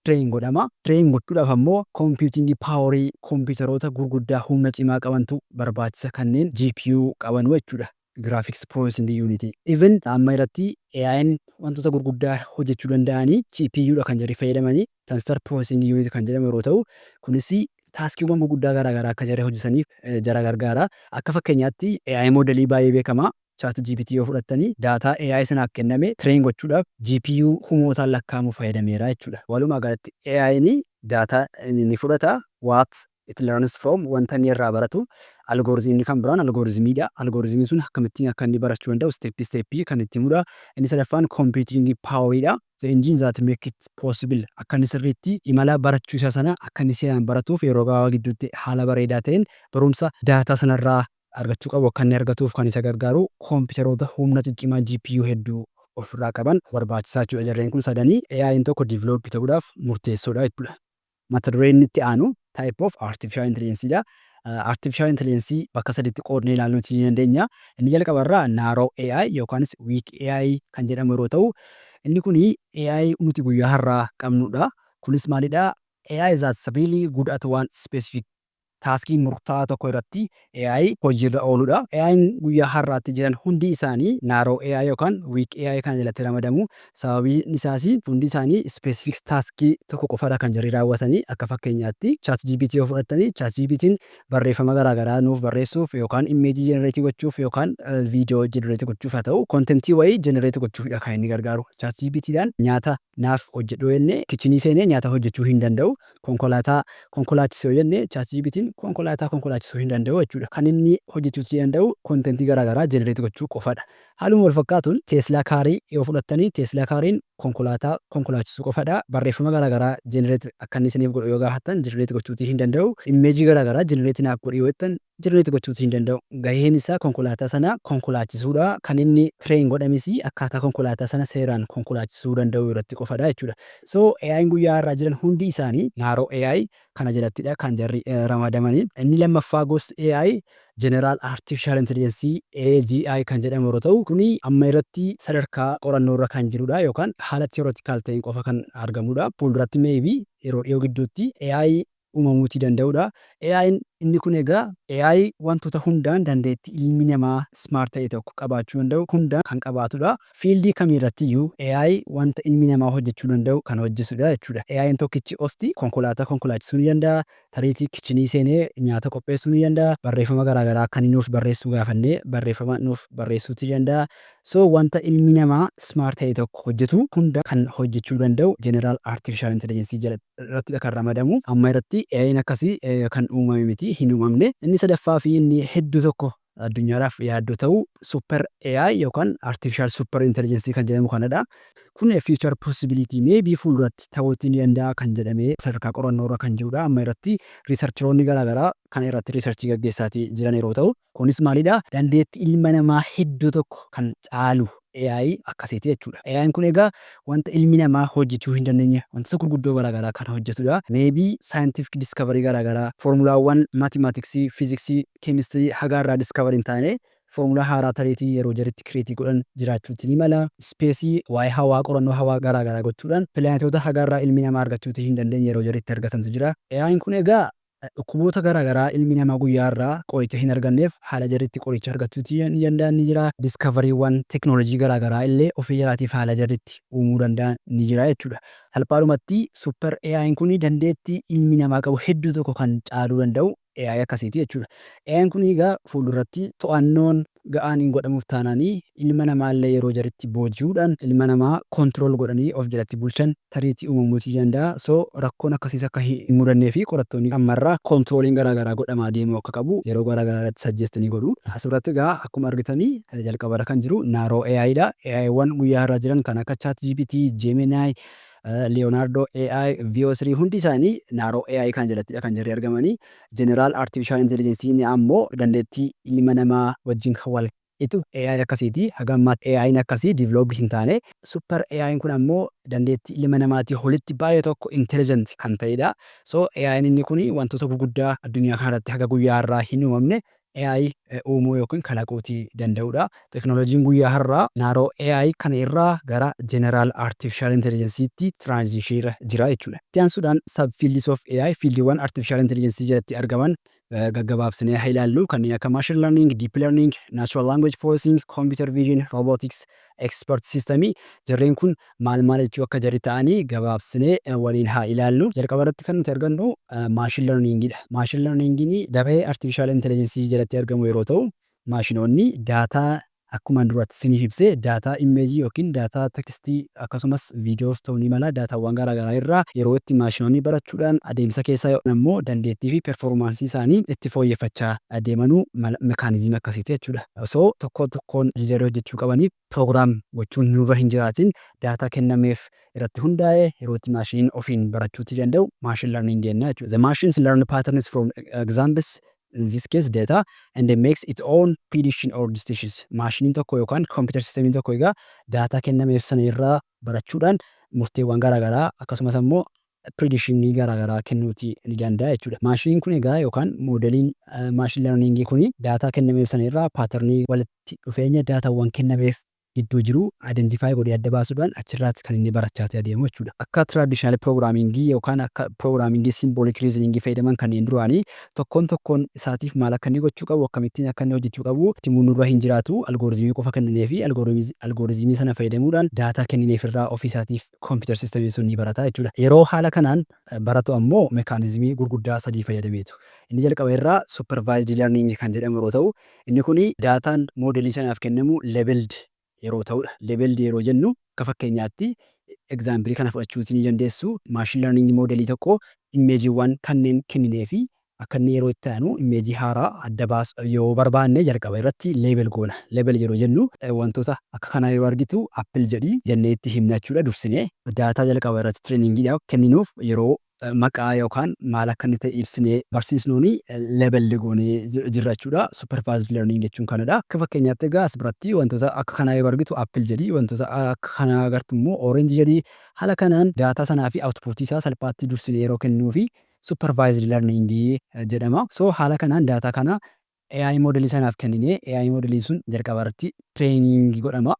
train godhama. Train gochuudhaaf ammoo computing powerii, kompiitaroota gurguddaa humna cimaa qabantu barbaachisa, kanneen GPU qabanu jechuudha. Graphics Processing Unit. Even amma irratti AI'n wantoota gurguddaa hojjechuu danda'anii CPU dha kan jarri fayyadamanii, Tensor Processing Unit kan jedhamu yeroo ta'u, kunis taskiiwwan gurguddaa garaagaraa akka jarri hojjetaniif jara gargaara. Akka fakkeenyaatti AI modelii baay'ee beekamaa ChatGPT yoo fudhattanii daataa AI sanaaf kenname train gochuudhaaf GPU kumootaan lakkaa'amu fayyadameera jechuudha. Walumaa galatti AI'n daataa ni fudhata, what it learns from, wanta inni irraa baratu, algorithmii, kan biraan algorithmiidha. Algorithmiin sun akkamittiin akka inni barachuu danda'u steppii steppii kan itti himudha. Inni sadaffaan computing poweriidha. The engine that make it possible, akka inni sirriitti imala barachuu isaa sana akka inni seeraan baratuuf, yeroo gabaabaa gidduutti haala bareedaa ta'een barumsa daataa sanarraa argachuu qabu akka inni argatuuf kan isa gargaaru kompiitaroota humna ciccimaa GPU hedduu ofirraa qaban barbaachisaa jechuudha. Jarreen kun sadanii AI'n tokko develop ta'uudhaaf murteessoodha jechuudha. Mata dureen inni itti aanu type of artificial intelligence dha. Artificial intelligence bakka sadiitti qoodnee ilaaluu ni dandeenya. Inni jalqabarraa narrow AI yookaanis weak AI kan jedhamu yeroo ta'u, inni kuni AI nuti guyyaa har'aa qabnudha. Kunis maalidhaa? AI that's really good at one specific Taskii murtaa'aa tokko irratti AI hojiirra ooludha. AI'n guyyaa har'aatti jiran hundi isaanii narrow AI yookaan weak AI kana jalatti ramadamu. Sababiin isaas hundi isaanii specific taskii tokko qofadha kan jarri raawwatanii. Akka fakkeenyaatti ChatGPT yoo fudhattanii, ChatGPT'n barreeffama garaagaraa nuuf barreessuuf yookaan imageii generateii gochuuf yookaan viidiyoo generateii gochuuf haa ta'u, contentii wayii generateii gochuufidha kan inni gargaaru. ChatGPTdhaan nyaata naaf hojjedhu jennee, kitchenii seenee nyaata hojjechuu hin danda'u. Konkolaataa konkolaachisuu yoo jenne, ChatGPT'n konkolaataa konkolaachisuu hin danda'u jechuudha. Kan inni hojjechuu danda'u contentii garaagaraa generate gochuu qofadha. Haaluma wal fakkaatuun Tesla carii yoo fudhattanii, Tesla cariin konkolaataa konkolaachisuu qofadha. Barreeffama garaagaraa generate akka inni isiniif godhu yoo gaafattan, generate gochuutii hin danda'u. Imageii garaagaraa generate naaf godhi yoo jettan, generate gochuutii hin danda'u. Gaheen isaa konkolaataa sana konkolaachisuudha. Kan inni train godhames akkaataa konkolaataa sana seeraan konkolaachisuu danda'u irratti qofadha jechuudha. So AI'n guyyaa har'aa jiran hundi isaanii narrow AI kana jalattidha kan jarri ramadamanii. Inni lammaffaa gosti AI General Artificial Intelligence, AGI kan jedhamu yeroo ta'u, kuni amma irratti sadarkaa qorannoo irra kan jirudha yookaan haala theoretical ta'een qofa kan argamudha. Fuulduratti maybe yeroo dhiyoo gidduutti AI uumamuutii danda'udha. AI'n inni kun egaa AI wantoota hundaan dandeettii ilmi namaa smart ta'e tokko qabaachuu danda'u hundaan kan qabaatudha. Fieldii kamiirratti iyyuu AI wanta ilmi namaa hojjechuu danda'u kan hojjetudha jechuudha. AI'n tokkichi qofti konkolaataa konkolaachisuu ni danda'a. Tariitii kitchenii seenee nyaata qopheessuu ni danda'a. Barreeffama garaagaraa kan inni nuuf barreessuu gaafannee barreeffama nuuf barreessuutii danda'a. So wanta ilmi namaa smart ta'e tokko hojjetu hunda kan hojjechuu danda'u General Artificial Intelligence irrattidha kan ramadamu. Amma irratti AI'n akkasii kan uumame miti, hin uumamne. Inni sadaffaa fi inni hedduu tokko addunyaadhaaf yaaddoo ta'u Super AI yookaan Artificial Super Intelligence kan jedhamu kanadha. Kun future possibility, maybe fuulduratti ta'uutii ni danda'a kan jedhamee sadarkaa qorannoo irra kan jirudha. Amma irratti researcheroonni garaagaraa kan irratti researchii gaggeessaatii jiran yeroo ta'u, kunis maalidha? Dandeettii ilma namaa hedduu tokko kan caalu AI akkasiiti jechuudha. AI'n kun egaa wanta ilmi namaa hojjechuu hin dandeenye, wantoota gurguddoo garaagaraa kan hojjetudha. Maybe scientific discovery garaagaraa, foormulaawwan mathematicsii, fiiziksii, keemistirii haga irraa discovery hin taane, foormulaa haaraa tariitii yeroo jaritti createii godhan jiraachuutti ni mala. Spaceii, waa'ee hawaa, qorannoo hawaa garaagaraa gochuudhaan pilaanetoota haga irraa ilmi namaa argachuutii hin dandeenye yeroo jaritti argatantu jira. AI'n kun egaa dhukkuboota garaagaraa ilmi namaa guyyaa irraa qoricha hin arganneef haala jarritti qoricha argachuutii ni danda'an ni jira. Discoverywwan teknoolojii garaagaraa illee ofii jaraatiif haala jarritti uumuu danda'an ni jira jechuudha. Salphaadhumatti Super AI'n kun dandeettii ilmi namaa qabu hedduu tokko kan caaluu danda'u AI akkasiiti jechuudha. AI'n kun egaa fuulduratti to'annoon ga'aan hin godhamuuf taanaanii, ilma namaallee yeroo jaritti booji'uudhaan ilma namaa control godhanii of jalatti bulchan tariitii uumamuutii danda'a. So rakkoon akkasiis akka hin mudannee fi qorattoonni ammarraa controliin garaagaraa godhamaa deemuu akka qabu yeroo garaagaraa irratti suggest ni godhu. Asirratti egaa akkuma argitanii jalqabarra kan jiru narrow AI dha. AIwwan guyyaa har'aa jiran kan akka ChatGPT, Gemini, Leonardo AI, Veo 3 hundi isaanii narrow AI kan jalattidha kan jarri argamanii. General Artificial Intelligence ammoo dandeettii ilma namaa wajjin kan wal qitu AI akkasiiti. Haga ammaatti AI'n akkasii developed hin taane. Super AI'n kun ammoo dandeettii ilma namaatii olitti baay'ee tokko intelligent kan ta'edha. So AI'n inni kun wantoota gurguddaa addunyaa kanarratti haga guyyaa har'aa hin uumamne AI uumuu yookiin kalaquutii danda'udha. Teknooloojiin guyyaa har'aa narrow AI kana irraa gara General Artificial Intelligence'tti transition irra jira jechuudha. Itti aansuudhaan sub-fields of AI, fieldiiwwan Artificial Intelligence jalatti argaman gaggabaabsinee haa ilaallu. Kanneen akka machine learning, deep learning, natural language processing, computer vision, robotics, expert system, jarreen kun maal maal jechuu akka jarri ta'anii gabaabsinee waliin haa ilaallu. Jalqaba irratti kan nuti argannu machine learningidha. Machine learningin damee artificial intelligence jalatti argamu yeroo ta'u, maashinoonni daataa akkuma duratti isiniif ibsee daataa imageii yookiin daataa textii akkasumas viidiyoos ta'uu ni mala, daataawwan garaagaraa irraa yeroo itti maashinoonni barachuudhaan adeemsa keessa ammoo dandeettii fi performanceii isaanii itti fooyyeffachaa adeemanuu mechanismii akkasiiti jechuudha. Osoo tokko tokkoon jarri hojjechuu qabanii program gochuun nurra hin jiraatin, daataa kennameef irratti hundaa'ee yeroo itti maashiniin ofiin barachuutii danda'u machine learning jenna jechuudha. The machines learn patterns from examples, in this case data, and it makes its own prediction or decisions. Maashiniin tokko yookaan computer systemiin tokko egaa daataa kennameef sana irraa barachuudhaan murteewwan garaagaraa akkasumas ammoo predictionii garaagaraa kennuutii ni danda'a jechuudha. Maashiniin kun egaa yookaan modeliin machine learningii kun daataa kennameef sana irraa patternii walitti dhufeenya daataawwan kennameef gidduu jiru identify godhee adda baasuudhaan achirraatti kan inni barachaa adeemu jechuudha. Akka traditional programming yookaan akka programming symbolic reasoning fayyadaman kanneen duraanii, tokkoon tokkoon isaatiif maal akka inni gochuu qabu, akkamittiin akka inni hojjechuu qabu himuun nurra hin jiraatu. Algorithmii qofa kenninee fi algorithmii sana fayyadamuudhaan data kennineef irraa ofii isaatiif computer systemiin sun ni barata jechuudha. Yeroo haala kanaan baratu ammoo mechanismii gurguddaa sadii fayyadameetu. Inni jalqaba irraa supervised learning kan jedhamu yeroo ta'u, inni kuni dataan modelii sanaaf kennamu labeled yeroo ta'udha. Labeled yeroo jennu, akka fakkeenyaatti example kana fudhachuutii ni dandeessu. Machine learning modelii tokko imageiiwwan kanneen kenninee fi akka inni yeroo itti aanu imageii haaraa adda baasu yoo barbaanne, jalqaba irratti label goona. Label yeroo jennu, wantoota akka kanaa yeroo argitu apple jedhii jennee itti himna jechuudha dursinee. Data jalqaba irratti trainingiidhaaf kenninuuf yeroo maqaa yookaan maal akka inni ta'e ibsinee barsiisnuuni label goonee jirra jechuudha. Supervised learning jechuun kanadha. Akka fakkeenyaatti egaa as biratti wantoota akka kanaa yeroo argitu apple jedhii, wantoota akka kanaa agartu immoo orange jedhii, haala kanaan data sanaa fi outputii isaa salphaatti dursinee yeroo kennuufi supervised learning jedhama. So haala kanaan data kana AI modelii sanaaf kenninee, AI modelii sun jalqaba irratti training godhama.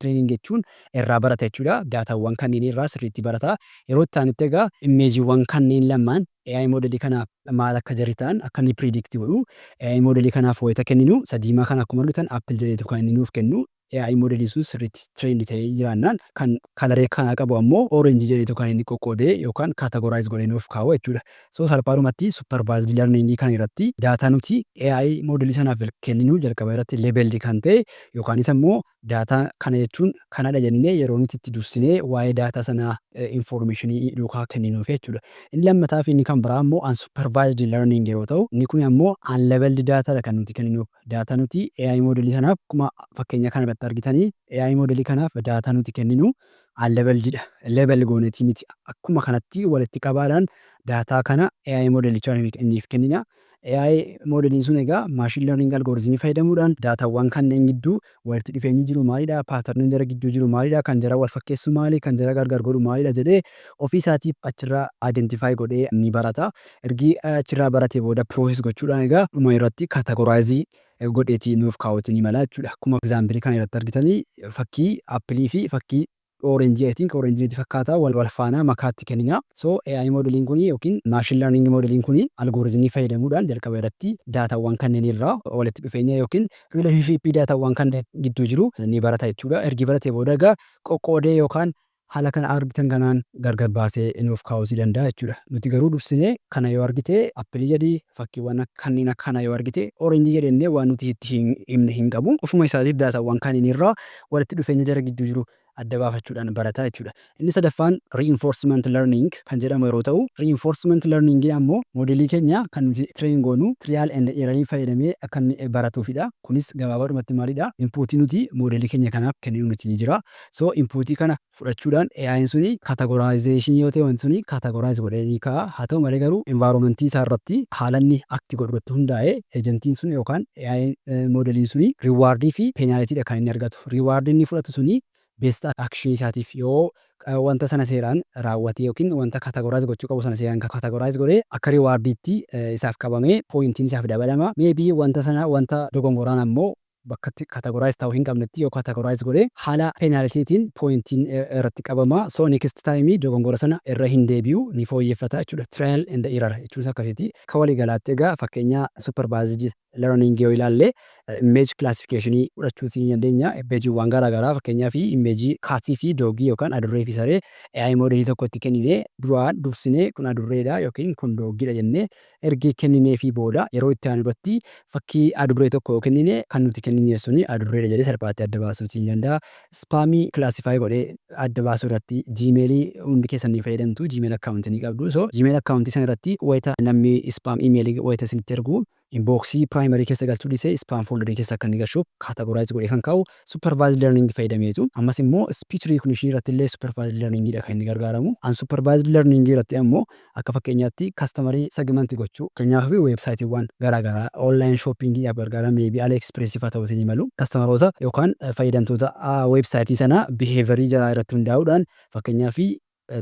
Training jechuun irraa barata jechuudha. Datawwan kanneen irraa sirriitti barata. Yeroo itti aanutti egaa imageiiwwan kanneen lamaan AI modelii kanaaf maal akka jarri ta'an akka inni predict godhu AI modelii kanaaf wayita kenninu, isa diimaa kana akkuma argitan apple jedheetu kan inni nuuf kennu. AI modelii sun sirriitti trained ta'ee jiraannaan, kan colorii kana qabu ammoo orange jedheetu kan inni qoqqoodee yookaan categorize godhee nuuf kaa'u jechuudha. So salphaadhumatti supervised learning kana irratti data nuti AI modelii sanaaf kenninu jalqaba irratti labeled kan ta'e, yookaanis ammoo data kana jechuun kanadha jennee yeroo nuti itti dursinee waa'ee data sanaa informationii duukaa kenninuuf jechuudha. Inni lammataa fi inni kan biraa ammoo unsupervised learning yeroo ta'u, inni kun ammoo unlabeled data kan nuti kenninuuf. Data nuti AI modelii sanaaf, akkuma fakkeenya kana irratti argitanii, AI modelii kanaaf data nuti kenninu unlabeledidha. Label goonetii miti. Akkuma kanatti walitti qabaadhaan data kana AI modelichaa inniif kennina. AI modeliin sun egaa machine learning algorithmii fayyadamuudhaan datawwan kanneen gidduu walitti dhufeenyi jiru maalidha? Patterniin jara gidduu jiru maalidha? Kan jara wal fakkeessu maali? Kan jara gargar godhu maalidha? Jedhee ofii isaatiif achirraa identify godhee ni barata. Ergi achirraa baratee booda process gochuudhaan egaa dhuma irratti categorize godheetii nuuf kaa'uutii ni mala jechuudha. Akkuma example kana irratti argitanii, fakkii appleii fi fakkii orangeii, I think orangeii fakkaata, wal wal faana makaatti kennina. So AI modeliin kuni yookiin machine learning modeliin kuni algorithmii fayyadamuudhaan jalqaba irratti datawwan kanneen irraa walitti dhufeenya yookiin relationshipii datawwan kanneen gidduu jiru ni barata jechuudha. Ergi baratee booda egaa qoqqoodee yookaan haala kana argitan kanaan gargar baasee nuuf kaa'uutii danda'a jechuudha. Nuti garuu dursinee kana yoo argite appleii jedhii, fakkiiwwan kanneen akkana yoo argite orangeii jedhennee waan nuti itti himne hin qabu. Ofuma isaatiif datawwan kanneen irraa walitti dhufeenya jara gidduu jiru adda baafachuudhaan barata jechuudha. Inni sadaffaan reinforcement learning kan jedhamu yeroo ta'u, reinforcement learning ammoo modelii keenya kan nuti train goonu trial and error fayyadamee akka inni baratuufidha. Kunis gabaabaadhumatti maalidha? Inputii nuti modelii keenya kanaaf kenninu nuti ni jira. So inputii kana fudhachuudhaan AI'n suni categorization yoo ta'e, wanti suni categorize godhee ni kaa'a. Haa ta'u malee garuu environmentii isaa irratti haala inni act godhu irratti hundaa'ee agentiin sun yookaan AI modeliin suni rewardii fi penaltyidha kan inni argatu. Rewardii inni fudhatu suni best action isaatiif, yoo wanta sana seeraan raawwate yookiin wanta categorize gochuu qabu sana seeraan categorize godhee, akka rewardiitti isaaf qabamee pointiin isaaf dabalama. Maybe wanta sana wanta dogongoraan ammoo bakkatti categorize ta'uu hin qabnetti yoo categorize godhee, haala penaltyitiin pointiin irratti qabama. So next time dogongora sana irra hin deebi'u, ni fooyyeffata jechuudha. Trial and error jechuun akkasiiti. Akka waliigalaatti egaa fakkeenya supervised learning yoo ilaalle, image classification fudhachuu ni dandeenya. Imageiiwwan garaa garaa, fakkeenyaaf imageii catii fi dogii yookaan adurree fi saree, AI modelii tokko itti kenninee, duraan dursinee kun adurreedha yookiin kun dogiidha jennee ergi kenninee fi booda, yeroo itti aanu irratti fakkii adurree tokko yoo kennine, kan nuti kennine suni adurreedha jedhee salphaatti adda baasuu ni danda'a. Spamii classify godhee adda baasuu irratti, Gmailii hundi keessan ni fayyadamtu, Gmail accountii ni qabdu. So Gmail accountii sana irratti wayita namni spam emailii wayita isinitti ergu, inboxii primary keessa galchuu dhiisee spam folderii keessa akka inni galchuuf categorize godhee kan kaa'u supervised learning fayyadameetu. Ammas immoo speech recognition irratti illee supervised learningidha kan inni gargaaramu. Unsupervised learning irratti ammoo akka fakkeenyaatti customerii segment gochuu, fakkeenyaaf websiteiiwwan garaagaraa online shoppingiidhaaf gargaaran, maybe AliExpressii fa'aa ta'uu ni malu, customeroota yookaan fayyadamtoota websiteii sana behaviorii jaraa irratti hundaa'uudhaan, fakkeenyaaf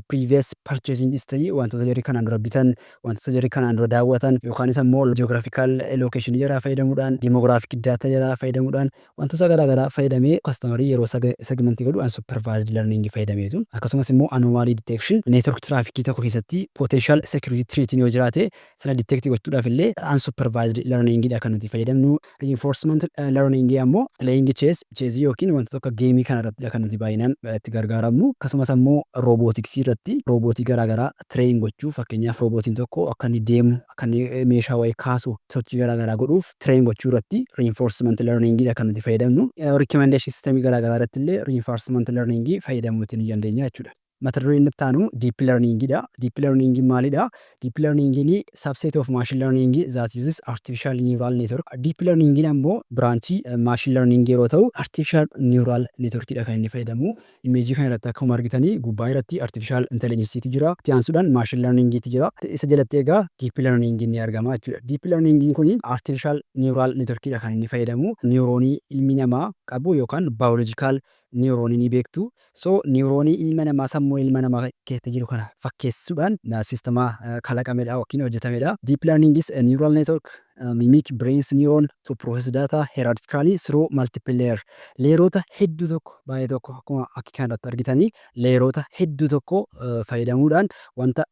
Previous purchasing history, wantoota jarri kanaan dura bitan, wantoota jarri kanaan dura daawwatan, yookaanis ammoo geographical location jaraa fayyadamuudhaan, demographic data jaraa fayyadamuudhaan, wantoota garaa garaa fayyadamee customerii yeroo segmentii godhu unsupervised learning fayyadameetu. Akkasumas immoo anomaly detection, network traffic tokko keessatti potential security threat yoo jiraate sana detect gochuudhaaf illee unsupervised learning dha kan nuti fayyadamnu. Reinforcement learning ammoo playing chess, chessii yookiin wantoota akka gameii kana irratti kan nuti baay'inaan itti gargaaramnu. Akkasumas ammoo roboticsii irratti robotii garaa garaa train gochuu, fakkeenyaaf robotiin tokko akka inni deemu, akka inni meeshaa wayii kaasu, sochii garaa garaa godhuuf train gochuu irratti reinforcement learning dha kan nuti fayyadamnu. Recommendation system garaa garaa irratti illee reinforcement learning fayyadamuuti ni dandeenya jechuudha. Mata dureen inni itti aanu deep learning dha. Deep learning maalidha? Deep learning subset of machine learning that uses artificial neural network. Deep learning ammoo branchii machine learning yeroo ta'u, artificial neural network dha kan inni fayyadamu. Imageii kana irratti akkuma argitanii, gubbaa irratti artificial intelligence jira. Itti aansuudhaan machine learning jira. Isa jalatti egaa deep learning ni argama jechuudha. Deep learning kun artificial neural network dha kan inni fayyadamu. Neuronii ilmi namaa qabu yookaan biological neuronii ni beektu. So neuronii ilma namaa, sammuu ilma namaa keessa jiru kana fakkeessuudhaan systema kalaqamedha yookiin hojjetamedha. Deep learning is a neural network mimic brain's neuron to process data hierarchically through multiple layer. Layeroota hedduu tokko, baay'ee tokko, akkuma akka kanarratti argitanii, layeroota hedduu tokko fayyadamuudhaan wanta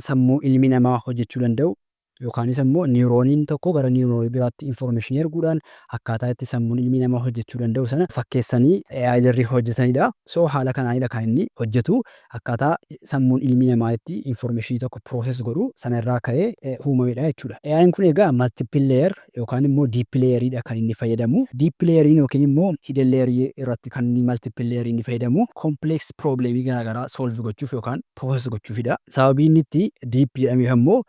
sammuu ilmi namaa hojjechuu danda'u, yookaanis immoo neuroniin tokko gara neuronii biraatti informationii erguudhaan akkaataa itti sammuun ilmi namaa hojjechuu danda'u sana fakkeessanii AI jarri hojjetanidha. So haala kanaanidha kan inni hojjetu. Akkaataa sammuun ilmi namaa itti informationii tokko process godhu sana irraa ka'ee uumamedha jechuudha. AI'n kun egaa multiple layer yookaan immoo deep layeridha kan inni fayyadamu. Deep layeriin yookiin immoo hidden layerii irratti kan inni multiple layerii inni fayyadamu complex problemii garaagaraa solve gochuuf yookaan process gochuufidha. Sababii inni itti deep jedhameef ammoo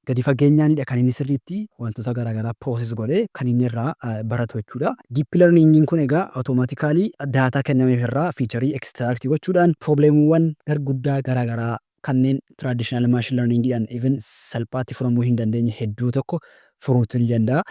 gadi fageenyaanidha kan inni sirriitti wantoota garaagaraa process godhee kan inni irraa baratu jechuudha. Deep learningiin kun egaa automatically data kennameef irraa featureii extract gochuudhaan problemiiwwan garguddaa garaagaraa kanneen traditional machine learningiidhaan even salphaatti furamuu hin dandeenye hedduu tokko furuutu ni danda'a.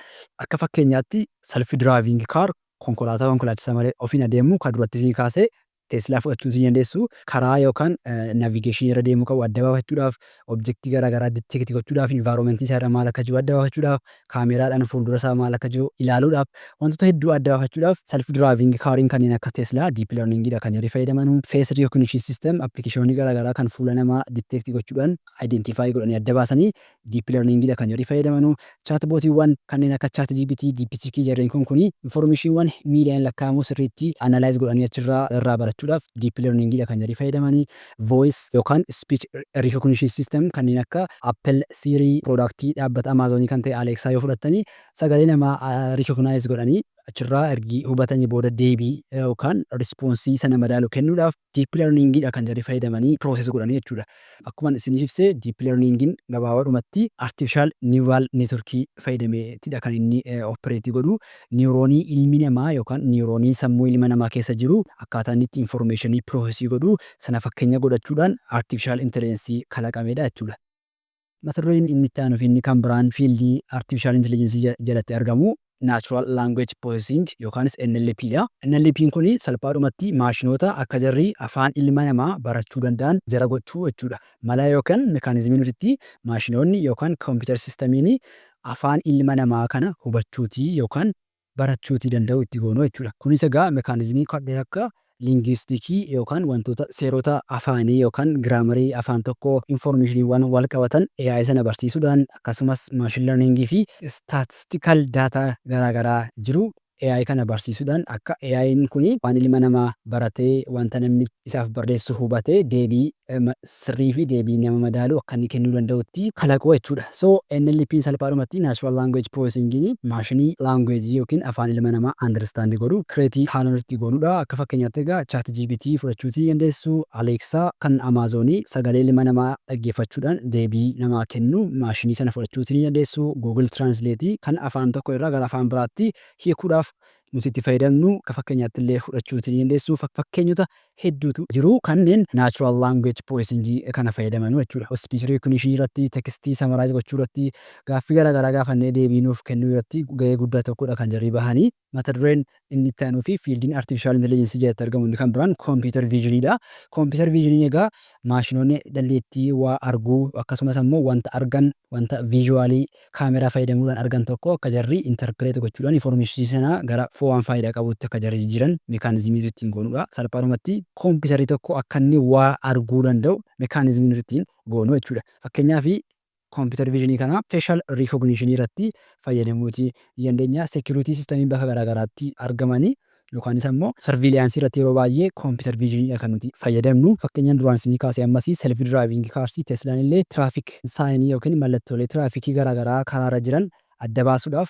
Akka fakkeenyaatti self driving car, konkolaataa konkolaachisaa malee ofiin adeemu kan duratti isinii kaasee Tesla fudhachuu ni dandeessu. Karaa yookaan navigationii irra deemuu qabu adda baafachuudhaaf, objectii garaagaraa detect gochuudhaaf, environmentii isaa irra maal akka jiru adda baafachuudhaaf, kaameraadhaan fuuldura isaa maal akka jiru ilaaluudhaaf, wantoota hedduu adda baafachuudhaaf self driving cariin kanneen akka Tesla deep learningidha kan jarri fayyadaman. Face recognition system, applicationii garaagaraa kan fuula namaa detect gochuudhaan identify godhanii adda baasanii deep learningidha kan jarri fayyadaman. Chatbotiiwwan kanneen akka ChatGPT, DeepSeek jarreen kun kuni informationiiwwan miidiyaan lakkaa'amu sirriitti analyze godhanii achirraa irraa barachuudhaaf deep learningidha kan jarri fayyadamanii. Voice yookaan speech recognition system kanneen akka Apple Siri, productii dhaabbata Amazonii kan ta'e Alexa yoo fudhattanii, sagalee namaa recognize godhanii achirraa ergi hubatanii booda deebii yookaan responseii sana madaalu kennuudhaaf deep learningidha kan jarri fayyadamanii process godhanii jechuudha. Akkuma isiniif ibsee, deep learningiin gabaabaadhumatti artificial neural networkii fayyadameetidha kan inni operate godhu. Neuronii ilmi namaa yookaan neuronii sammuu ilma namaa keessa jiru akkaataa inni itti informationii process godhu sana fakkeenya godhachuudhaan artificial intelligence kalaqamedha jechuudha. Mata dureen inni itti aanuu fi inni kan biraan fieldii artificial intelligence jalatti argamu Natural Language Processing yookaanis NLP dha. NLP'n kun salphaadhumatti maashinoota akka jarri afaan ilma namaa barachuu danda'an jara gochuu jechuudha. Mala yookaan mechanismii nuti itti maashinoonni yookaan computer systemiin afaan ilma namaa kana hubachuutii yookaan barachuutii danda'u itti goonu jechuudha. Kunis egaa mechanismii kanneen akka linguisticii yookaan wantoota seerota afaanii yookaan grammarii afaan tokkoo, informationiiwwan wal qabatan AI sana barsiisuudhaan, akkasumas machine learningii fi statistical data garaagaraa jiru AI kana barsiisuudhaan akka AI'n kun waan ilma namaa baratee, wanta namni isaaf barreessu hubatee, deebii sirrii fi deebii nama madaalu akka inni kennuu danda'utti kalaquu jechuudha. So NLP'n salphaadhumatti Natural Language Processing maashinii language yookiin afaan ilma namaa understand godhu create haala nuti goonudha. Akka fakkeenyaatti egaa ChatGPT fudhachuutii dandeessu, Alexa kan Amazonii sagalee ilma namaa dhaggeeffachuudhaan deebii namaa kennu maashinii sana fudhachuutii ni dandeessu, Google Translate kan afaan tokko irraa gara afaan biraatti hiikuudhaaf nuti itti fayyadamnu akka fakkeenyaatti illee fudhachuuti ni dandeessu. Fakkeenyota hedduutu jiru kanneen natural language processing kana fayyadaman jechuudha. Speech recognition irratti, text summarize gochuu irratti, gaaffii garaagaraa gaafannee deebii nuuf kennuu irratti gahee guddaa tokkodha kan jarri bahanii. Mata dureen inni itti aanuu fi fieldiin artificial intelligence jalatti argamu inni kan biraan computer visionidha. Computer vision egaa maashinoonni dandeettii waa arguu, akkasumas ammoo wanta argan, wanta visualii kaameraa fayyadamuudhaan argan tokko akka jarri interpret gochuudhaan informationii sana gara waan faayidaa qabutti akka jarri jijjiiran mechanismii ittiin goonudha. Salphaadhumatti kompiitarri tokko akka inni waa arguu danda'u mechanismii nuti ittiin goonu jechuudha. Fakkeenyaaf, computer visionii kana facial recognition irratti fayyadamuuti ni dandeenya. Security systemii bakka garaagaraatti argamanii yookaanis ammoo surveillanceii irratti yeroo baay'ee computer visioniidha kan nuti fayyadamnu. Fakkeenyaan duraan isinii kaasee ammasii self driving carsii Teslaan illee traffic signii yookiin mallattoolee tiraafikii garaagaraa karaarra jiran adda baasuudhaaf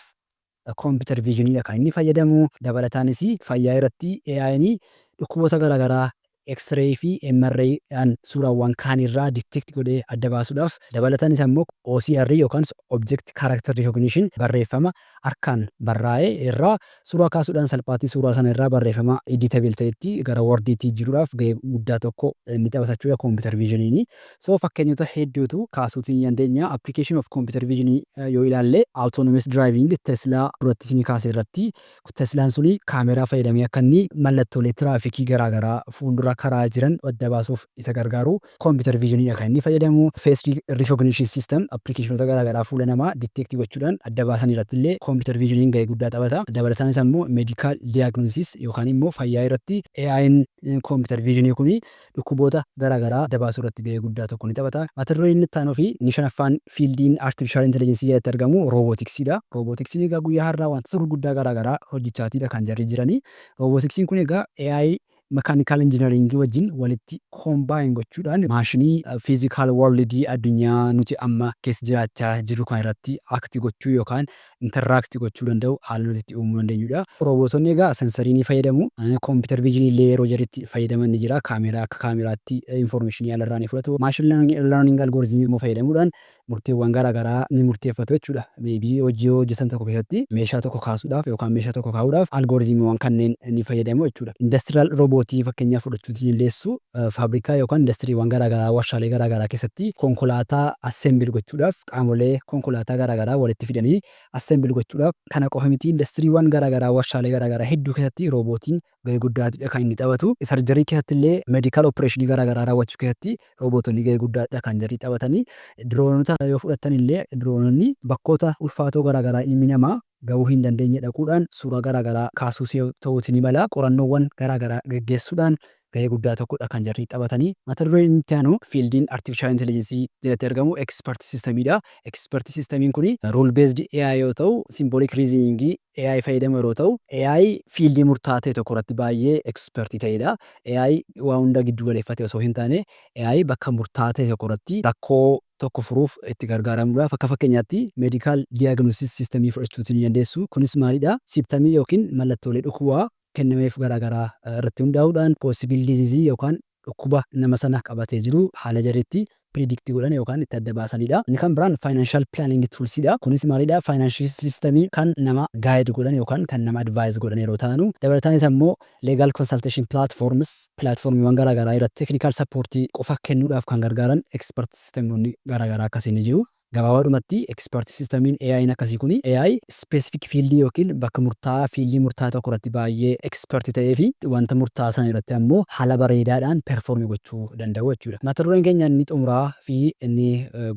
computer visioniidha kan inni fayyadamu. Dabalataanis fayyaa irratti AI'n dhukkuboota garaagaraa X-ray fi MRI dhaan suuraawwan kaan irraa detect godhee adda baasuudhaaf, dabalataanis ammoo OCR yookaan Object Character Recognition, barreeffama harkaan barraa'e irraa suuraa kaasuudhaan salphaatti suuraa sana irraa barreeffama editable ta'etti gara wordiitti jijjiiruudhaaf gahee guddaa tokko ni taphata jechuudha computer visioniin. So fakkeenyota hedduutu kaasuutii ni dandeenya. Application of computer visionii yoo ilaalle, autonomous driving Tesla duratti isinii kaase irratti, Teslaan suni kaameraa fayyadamee akka inni mallattoolee tiraafikii garaagaraa fuuldura karaa jiran adda baasuuf isa gargaaru computer visioniidha kan inni fayyadamu. Face recognition system, applicationoota garaagaraa fuula namaa detect gochuudhaan adda baasan irratti illee computer visioniin gahee guddaa taphata. Dabalataanis ammoo medical diagnosis yookaan immoo fayyaa irratti AI'n computer visionii kuni dhukkuboota garaagaraa adda baasuu irratti gahee guddaa tokko ni taphata. Mata dureen inni itti aanuu fi inni shanaffaan fieldiin artificial intelligence jalatti argamu roboticsiidha. Roboticsiin egaa guyyaa har'aa wantoota gurguddaa garaagaraa hojjechaatiidha kan jarri jiranii. Roboticsiin kun egaa AI mechanical engineeringii wajjin walitti combine gochuudhaan maashinii physical worldii addunyaa nuti amma keessa jiraachaa jirru kana irratti act gochuu yookaan interact gochuu danda'u haala nuti itti uumuu dandeenyudha. Roobotonni egaa sensorii ni fayyadamu. Computer visionii illee yeroo jarri itti fayyadaman ni jira. Kaameraa akka kaameraatti informationii alarraa ni fudhatu. Machine learning algorithmii immoo fayyadamuudhaan murteewwan garaagaraa ni murteeffatu jechuudha. Maybe hojii hojjetan tokko keessatti meeshaa tokko kaasuudhaaf yookaan meeshaa tokko kaa'uudhaaf algorithmiiwwan kanneen ni fayyadamu jechuudha. Industrial robotii fakkeenyaaf fudhachuu ni dandeessu. Faabrikaa yookaan indastiriiwwan garaagaraa, warshaalee garaagaraa keessatti konkolaataa assemble gochuudhaaf, qaamolee konkolaataa garaagaraa walitti fidanii assemble gochuudhaaf, kana qofa miti, indastiriiwwan garaagaraa, warshaalee garaagaraa hedduu keessatti roobootiin gahee guddaadha kan inni taphatu. Surgery keessatti illee, medical operationii garaagaraa raawwachuu keessatti roobotonni gahee guddaadha kan jarri taphatanii. Dronota yoo fudhattan illee, drononni bakkoota ulfaatoo garaagaraa ilmi namaa gahuu hin dandeenye dhaquudhaan suuraa garaagaraa kaasuus ta'uuti ni mala. Qorannoowwan garaagaraa geggeessuudhaan gahee guddaa tokkodha kan jarri taphatanii. Mata dureen inni itti aanu fieldiin artificial intelligence jalatti argamu expert systemiidha. Expert systemiin kuni rule based AI yoo ta'u, symbolic reasoning AI fayyadamu yeroo ta'u, AI fieldii murtaa'aa ta'e tokko irratti baay'ee expertii ta'edha. AI waa hunda giddu galeeffate osoo hin taane, AI bakka murtaa'aa ta'e tokko irratti rakkoo tokko furuuf itti gargaaramudha. Akka fakkeenyaatti medical diagnosis systemii fudhachuutii ni dandeessu. Kunis maalidha? Symptomii yookiin mallattoolee dhukkubaa kennameef garaagaraa irratti hundaa'uudhaan possible disease yookaan dhukkuba nama sana qabatee jiru haala jarriitti predict godhan yookaan itti adda baasanidha. Inni kan biraan financial planning toolsidha. Kunis maalidha? Financial systemii kan nama guide godhan yookaan kan nama advise godhan yeroo ta'anu, dabalataanis ammoo legal consultation platforms, platformiiwwan garaagaraa irratti technical supportii qofa kennuudhaaf kan gargaaran expert systemoonni garaagaraa akkasii ni jiru. Gabaabaadhumatti, expert systemiin AI'n akkasii kuni AI specific fieldii yookiin bakka murtaa'aa, fieldii murtaa'aa tokko irratti baay'ee expert ta'ee fi wanta murtaa'aa sana irratti ammoo haala bareedaadhaan perform gochuu danda'u jechuudha. Mata dureen keenya inni xumuraa fi inni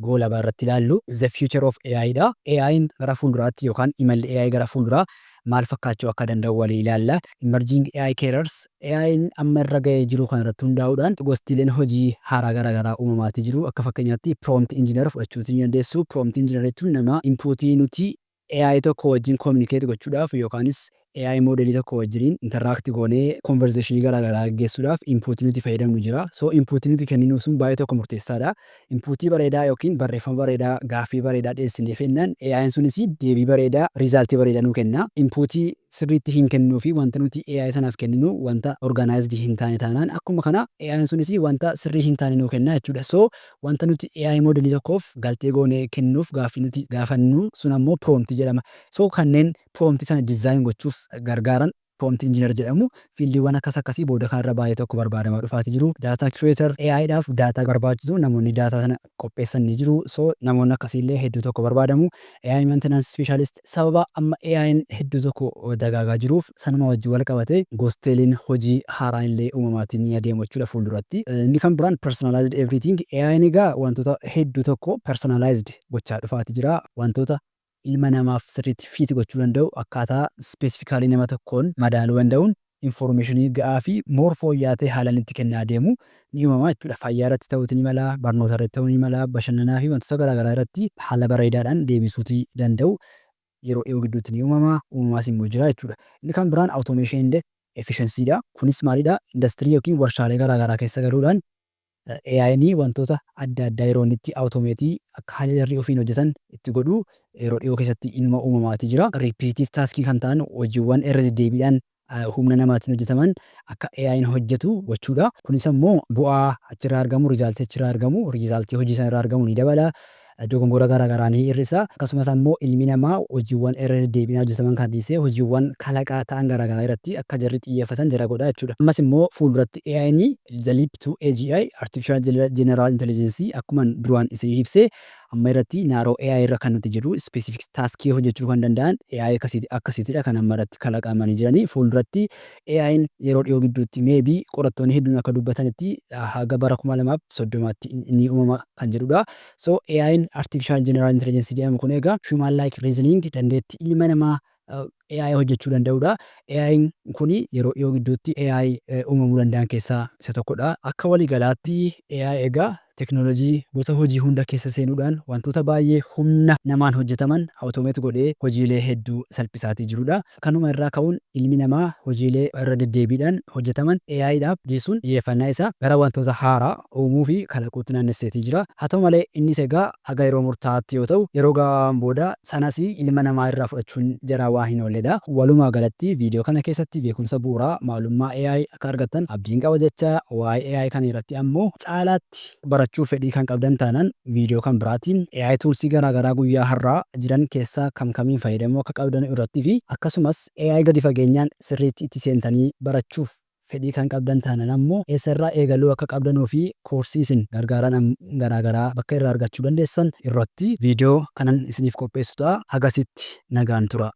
goolabaa irratti ilaallu the future of AI dha. AI'n gara fuulduraatti yookaan imalli AI gara fuulduraa maal fakkaachuu akka danda'u walii ilaalla. Emerging AI careers, AI'n amma irra ga'ee jiru kana irratti hundaa'uudhaan gostiileen hojii haaraa garaagaraa uumamaatii jiru. Akka fakkeenyaatti prompt engineer fudhachuutii ni dandeessu. Prompt engineer jechuun nama inputii nuti AI tokko wajjin communicate gochuudhaaf yookaanis AI modelii tokko wajjiniin interact goonee conversationii garaagaraa gaggeessuudhaaf inputii nuti fayyadamnu jira. So inputii nuti kenninu sun baay'ee tokko murteessaadha. Inputii bareedaa yookiin barreeffama bareedaa, gaaffii bareedaa dhiyeessinee fennaan, AI'n sunis deebii bareedaa, resultii bareedaa nuu kenna. Inputii sirriitti hin kennuu fi wanta nuti AI sanaaf kenninu wanta organized hin taane taanaan, akkuma kana AI'n sunis wanta sirrii hin taane nuu kenna jechuudha. So wanta nuti AI modelii tokkoof galtee goonee kennuuf gaaffii nuti gaafannu sun ammoo prompt jedhama. So kanneen prompt sana design gochuuf gargaaran prompt engineer jedhamu. Fieldiiwwan akkas akkasii booda kanarra baay'ee tokko barbaadamaa dhufaatii jiru. Data curator, AIdhaaf data barbaachisu namoonni data sana qopheessan ni jiru. So namoonni akkasiillee hedduu tokko barbaadamu. AI maintenance specialist, sababa amma AI'n hedduu tokko dagaagaa jiruuf sanuma wajjin wal qabate gosteeliin hojii haaraan illee uumamaatiin ni adeemu jechuudha fuulduratti. Inni kan biraan personalized everything. AI'n egaa wantoota hedduu tokko personalized gochaa dhufaatii jira. Wantoota ilma namaaf sirriitti fit gochuu danda'u, akkaataa specifically nama tokkoon madaaluu danda'uun informationii ga'aa fi more fooyya'aa ta'e haalaan itti kennaa deemu ni uumama jechuudha. Fayyaa irratti ta'uuti ni mala, barnoota irratti ta'uu ni mala, bashannanaa fi wantoota garaagaraa irratti haala bareedaadhaan deebisuutii danda'u yeroo dhiyoo gidduutti ni uumama, uumamaas immoo jira jechuudha. Inni kan biraan automation and efficiency dha. Kunis maalidha? Industirii yookiin warshaalee garaagaraa keessa galuudhaan AI'n wantoota adda addaa yeroo inni itti automate akka haala jarri ofiin hojjetan itti godhu yeroo dhiyoo keessatti inuma uumamaatii jira. Repetitive taskii kan ta'an, hojiiwwan irra deddeebiidhaan humna namaatiin hojjetaman akka AI'n hojjetu gochuudha. Kunis ammoo bu'aa achirraa argamu, resultii achirraa argamu, resultii hojii sana irraa argamu ni dabala. Dogongora garaagaraa ni hir'isa. Akkasumas ammoo ilmi namaa hojiiwwan irra deddeebiin hojjetaman kan dhiisee hojiiwwan kalaqaa ta'an garaagaraa irratti akka jarri xiyyeeffatan jara godha jechuudha. Ammas immoo fuulduratti AI'n the leap to AGI, Artificial General Intelligence, akkuma duraan isin ibsee amma irratti narrow AI irra kan nuti jirru specific taskii hojjechuu kan danda'an AI akkasiitidha kan amma irratti kalaqamanii jiranii. Fuulduratti AI'n yeroo dhiyoo gidduutti, maybe qorattoonni hedduun akka dubbatanitti, haga bara 2030tti ni uumama kan jedhudha. So AI'n Artificial General Intelligence jedhamu kun egaa human like reasoning, dandeettii ilma namaa AI hojjechuu danda'udha. AI'n kuni yeroo dhiyoo gidduutti AI uumamuu danda'an keessaa isa tokkodha. Akka waliigalaatti AI egaa teknoolojii gosa hojii hunda keessa seenuudhaan wantoota baay'ee humna namaan hojjetaman automate godhee hojiilee hedduu salphisaatii jirudha. Kanuma irraa ka'uun ilmi namaa hojiilee irra deddeebiidhaan hojjetaman AIdhaaf geessuun xiyyeeffannaa isaa gara wantoota haaraa uumuu fi kalaquutti naannesseetii jira. Haa ta'u malee innis egaa haga yeroo murtaa'aatti yoo ta'u, yeroo gabaabaan booda sanas ilma namaa irraa fudhachuun jaraa waa hin oolledha. Walumaa galatti viidiyoo kana keessatti beekumsa bu'uuraa maalummaa AI akka argattan abdiin qaba jecha, waa'ee AI kana irratti ammoo caalaatti barachuuf fedhii kan qabdan taanaan viidiyoo kan biraatiin AI toolsii garaagaraa guyyaa har'aa jiran keessaa kam kamiin fayyadamuu akka qabdan irratti fi akkasumas AI gadi fageenyaan sirriitti itti seentanii barachuuf fedhii kan qabdan taanaan ammoo eessarraa eegaluu akka qabdanuu fi koorsii isin gargaaran garaagaraa bakka irraa argachuu dandeessan irratti viidiyoo kanan isiniif qopheessu ta'a. Hagasitti nagaan tura.